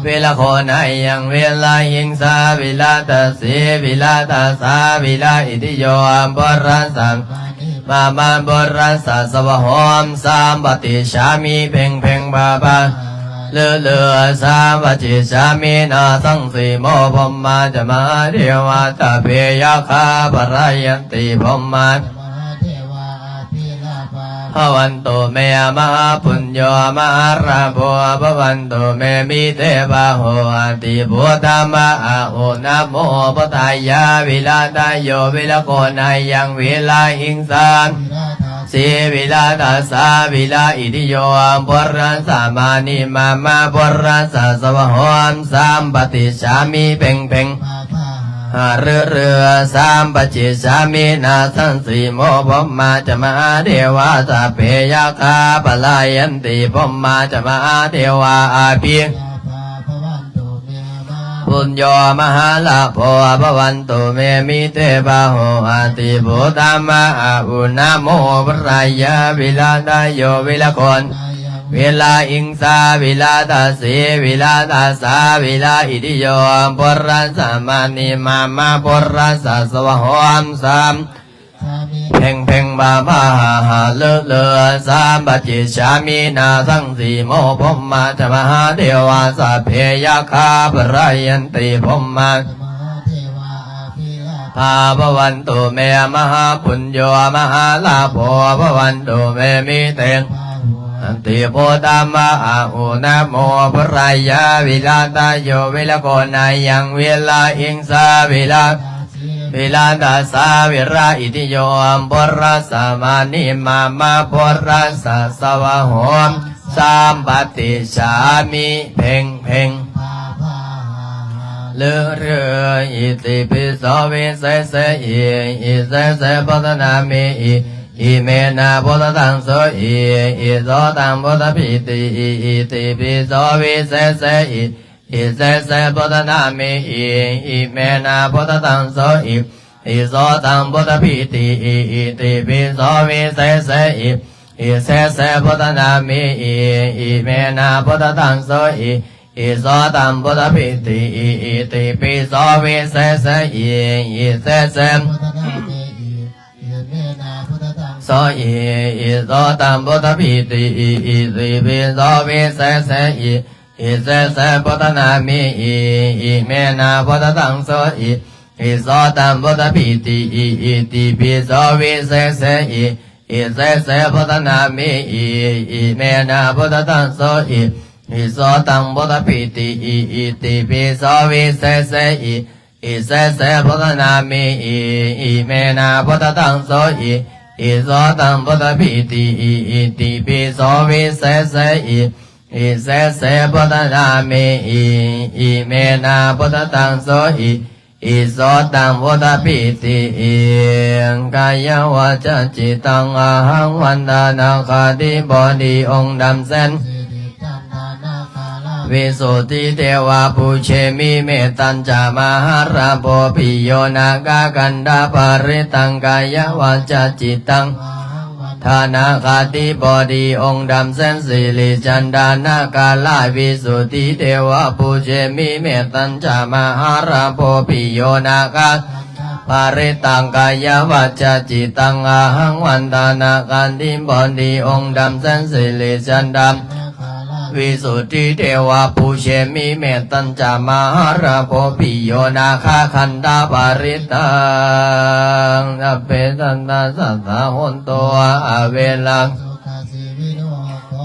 ວິລະໂຄນາຍັງ ວິລາຫິງສາ ວິລາທັດສີ ວິລາທັດສາ ວິລາອິດທິໂຍ ປຸດທັດສະ ມະມະ ປຸດທັດສະ ສະວະໂຫ ສຳປະຕິດສາມິ ເພັງເພັງ ພາພາ ລືລື ສຳປະຈິດສາມິ ນາສັງສີໂມ ພົມມາຈະ ມະຫາເທວາ ສັບເພ ຍັກຂາ ພະລາຍັນຕິ ພົມມາ ພະວັນຕຸເມ ມະຫາປຸນໂຍ ມະຫາລາໂພ ພະວັນຕຸເມ ມິເຕ ພາໂຫ ອະທິປຸດຕະ ມະຫາໂອ ນະໂມ ພຸດທາຍາ ວິລາທາໂຍ ວິລະໂຄນາຍັງ ວິລາຫິງສາ ສີ ວິລາທັດສາ ວິລາອິດທິໂຍ ປຸດທັດສະ ມະນີ ມະມະ ປຸດທັດສະ ສະວະໂຫ ສຳປະຕິດສາມິ ເພັງເພັງ ຫາ ລືລື ສຳປະຈິດສາມິ ນາສັງສີໂມ ພົມມາຈະ ມະຫາເທວາ ສັບເພ ຍັກຂາ ພະລາຍັນຕິ ພົມມາຈະ ມະຫາເທວາ ອະພິ ປຸນໂຍ ມະຫາລາໂພ ພະວັນຕຸເມ ມິເຕ ພາໂຫ ອະທິປຸດຕະ ມະຫາໂອ ນະໂມ ພະລາຍາ ວິລາທາໂຍ ວິລະໂຄນ ວິລາຫິງສາ ວິລາທັດສີ ວິລາທັດສາ ວິລາອິດທິໂຍ ປຸດທັດສະ ມະນີ ມະມະ ປຸດທັດສະ ສະວະໂຫ ສຳ ເພັງເພັງ ພາພາ ຫາຫາ ລືລື ສຳປະຈິດສາມິ ນາສັງສີໂມ ພົມມາຈະ ມະຫາເທວາ ສັບເພ ຍັກຂາ ພະລາຍັນຕິ ພົມມາ ພາ ພະວັນຕຸເມ ມະຫາປຸນໂຍ ມະຫາລາໂພ ພະວັນຕຸເມ ມິເຕ ອະທິປຸດຕະ ມະຫາໂອ ນະໂມ ພະລາຍາ ວິລາທາໂຍ ວິລະໂຄນາຍັງ ວິລາຫິງສາ ວິລາ ວິລາທັດສາ ວິລາອິດທິໂຍ ປຸດທັດສະ ມະນີ ມະມະ ປຸດທັດສະ ສະວະໂຫ ສຳປະຕິດສາມິ ເພັງເພັງ ລືລື ອິຕິປິໂສ ວິເສເສ ອິ ອິເສເສ ພຸດທະນາມິ ອິ ອິເມນະ ພຸດທະທັງໂສ ອິ ອິໂສຕັງ ພຸດທະພິຕິ ອິ ອິຕິປິໂສ ວິເສເສ ອິ ອິເສເສ ພຸດທະນາມິ ອິ ອິເມນະ ພຸດທະທັງໂສ ອິ ອິໂສຕັງ ພຸດທະພິຕິ ອິ ອິຕິປິໂສ ວິເສເສ ອິ ອິເສເສ ພຸດທະນາມິ ອິ ອິເມນະ ພຸດທະທັງໂສ ອິ ອິໂສຕັງ ພຸດທະພິຕິ ອິ ອິຕິປິໂສ ວິເສເສ ອິ ອິເສເສ ໂສ ອິ ອິໂສຕັງ ພຸດທະພິຕິ ອິ ອິຕິປິໂສ ວິເສເສ ອິ ອິເສເສ ພຸດທະນາມິ ອິ ອິເມນະ ພຸດທະທັງໂສ ອິ ອິໂສຕັງ ພຸດທະພິຕິ ອິ ອິຕິປິໂສ ວິເສເສ ອິ ອິເສເສ ພຸດທະນາມິ ອິ ອິເມນະ ພຸດທະທັງໂສ ອິ ອິໂສຕັງ ພຸດທະພິຕິ ອິ ອິຕິປິໂສ ວິເສເສ ອິ ອິເສເສ ພຸດທະນາມິ ອິ ອິເມນະ ພຸດທະທັງໂສ ອິ ອິໂສຕັງ ພຸດທະພິຕິ ອິ ອິຕິປິໂສ ວິເສເສ ອິ อิเสเสพุทธนามิ อิ อิเมนะพุทธตังโสหิ อิโสตังพุทธปีติ อิ กายวาจาจิตตัง อะหัง วันตานาคาธิบดี องค์ดำแสน สิริจันดานาคาราช วิสุทธิเทวา ปูเชมิ เมตตัญจามหาราโภ ปิโยนาคาคันธปริตตัง กายวาจาจิตตัง อะหัง วันตานาคาธิบดี องค์ดำแสน สิริจันดานาคาราช วิสุทธิเทวา ปูเชมิ เมตตัญจามหาราโภ ปิโยนาคา ปริตตัง กายวาจาจิตตัง อะหัง วันตานาคาธิบดี องค์ดำแสน สิริจันดา วิสุทธิเทวา ปูเชมิ เมตตัญจามหาราโภ ปิโยนาคาคันธปริตตัง สัพเพสัตตาสัตตาโหนตุ อะเวรัง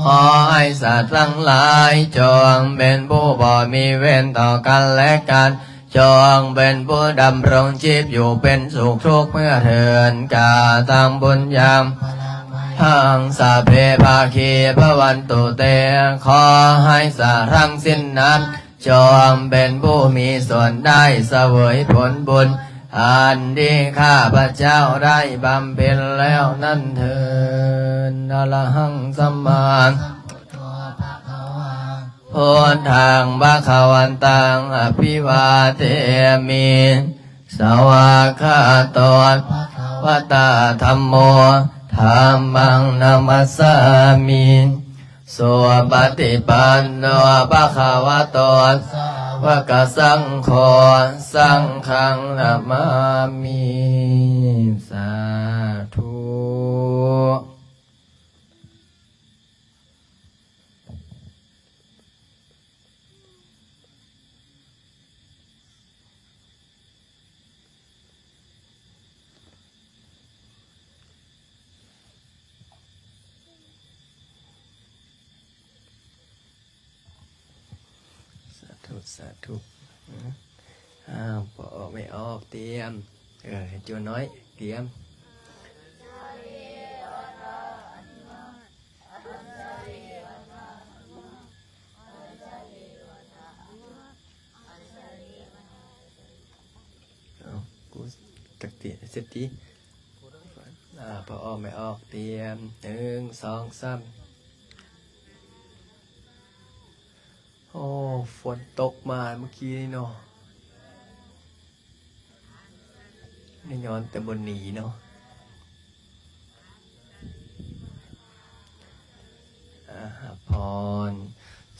ขอให้สัตว์ทั้งหลายจงเป็นผู้บ่มีเวรต่อกันและกัน จงเป็นผู้ดำรงชีพอยู่เป็นสุขทุกเมื่อเทิน กาตัง ปุญญัง พลัง สัพเพ ภาคี ภะวันตุ เต ขอให้สัตว์ทั้งสิ้นนั้น จงเป็นผู้มีส่วนได้เสวยผลบุญ อันที่ข้าพเจ้าได้บำเพ็ญแล้วนั้นเทิน อะระหัง สัมมา พุทธัง ภะคะวันตัง อะภิวาเทมิ สวากขาโต ภะคะวะตา ธัมโม ธัมมัง นะมัสสามิ สุปะติปันโน ภะคะวะโต สาวะกะสังโฆ สังฆัง นะมามิ สาธุ สาธุ สาธุ อ้าว พ่อออก แม่ออก เตรียม เออ ให้จั่วน้อย เตรียม เอา กูตักเตียนเสร็จที อ่า พ่อออก แม่ออก เตรียม หนึ่ง สอง สาม โอ้ ฝนตกมาเมื่อกี้นี่เนาะ นี่ย้อนแต่บ่หนีเนาะ อาหาพร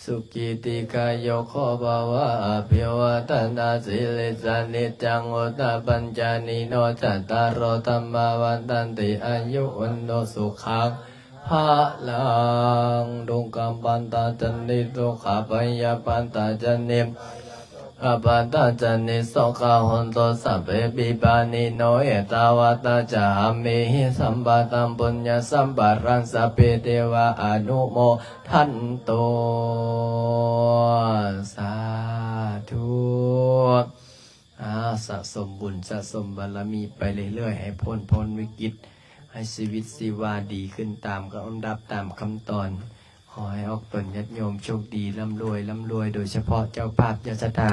สุขีติกายุโขภะวะ อะภิวาทะนะสีลิสสะ นิจจังวุฑฒะปัจจายิโน จัตตาโร ธัมมา วัฑฒันติ อายุ วัณโณ สุขัง พะลัง ทุกขัง ปัตตา ชะ นิ สุขะ พยา ปัตตา ชะ นิ อา ปัตตา ชะ นิ โส กะ โห ตุ สัพ เพ ปิ ปา นิ โน เอ ตา วัตตา ชะ หา มิ หิ สัม ปะ ทัง ปุญญะ สัม ปะ รัง สัพ เพ เท วา อนุ โม ทัน ตุ สา ธุ อา สะสมบุญ สะสมบารมีไปเรื่อยๆ ให้พ้น พ้นวิกฤต ให้ชีวิตชีวาดีขึ้นตามลำดับ ตามขั้นตอน ขอให้ออกตนญาติโยมโชคดี ร่ำรวย ร่ำรวย โดยเฉพาะเจ้าภาพ เจ้าศรัทธา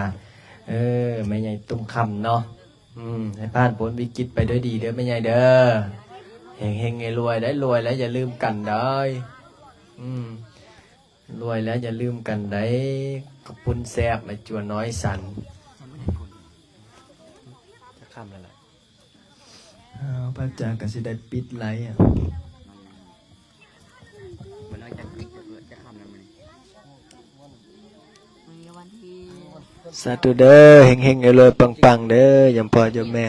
เออ แม่ใหญ่ตุ้มคำเนาะ อืม ให้ผ่านพ้นวิกฤตไปด้วยดีเด้อแม่ใหญ่เด้อ เฮงๆ รวยๆ ได้ รวยแล้วอย่าลืมกันเด้อ อืม รวยแล้วอย่าลืมกันได้ ขอบคุณแซ่บและจั่วน้อยสัน จะค่ำแล้วล่ะ อ้าว พระอาจารย์ก็สิได้ปิดไลฟ์อะ สาธุเด้อ เฮงๆ รวยๆ ปังๆ เด้อ โยมพ่อโยมแม่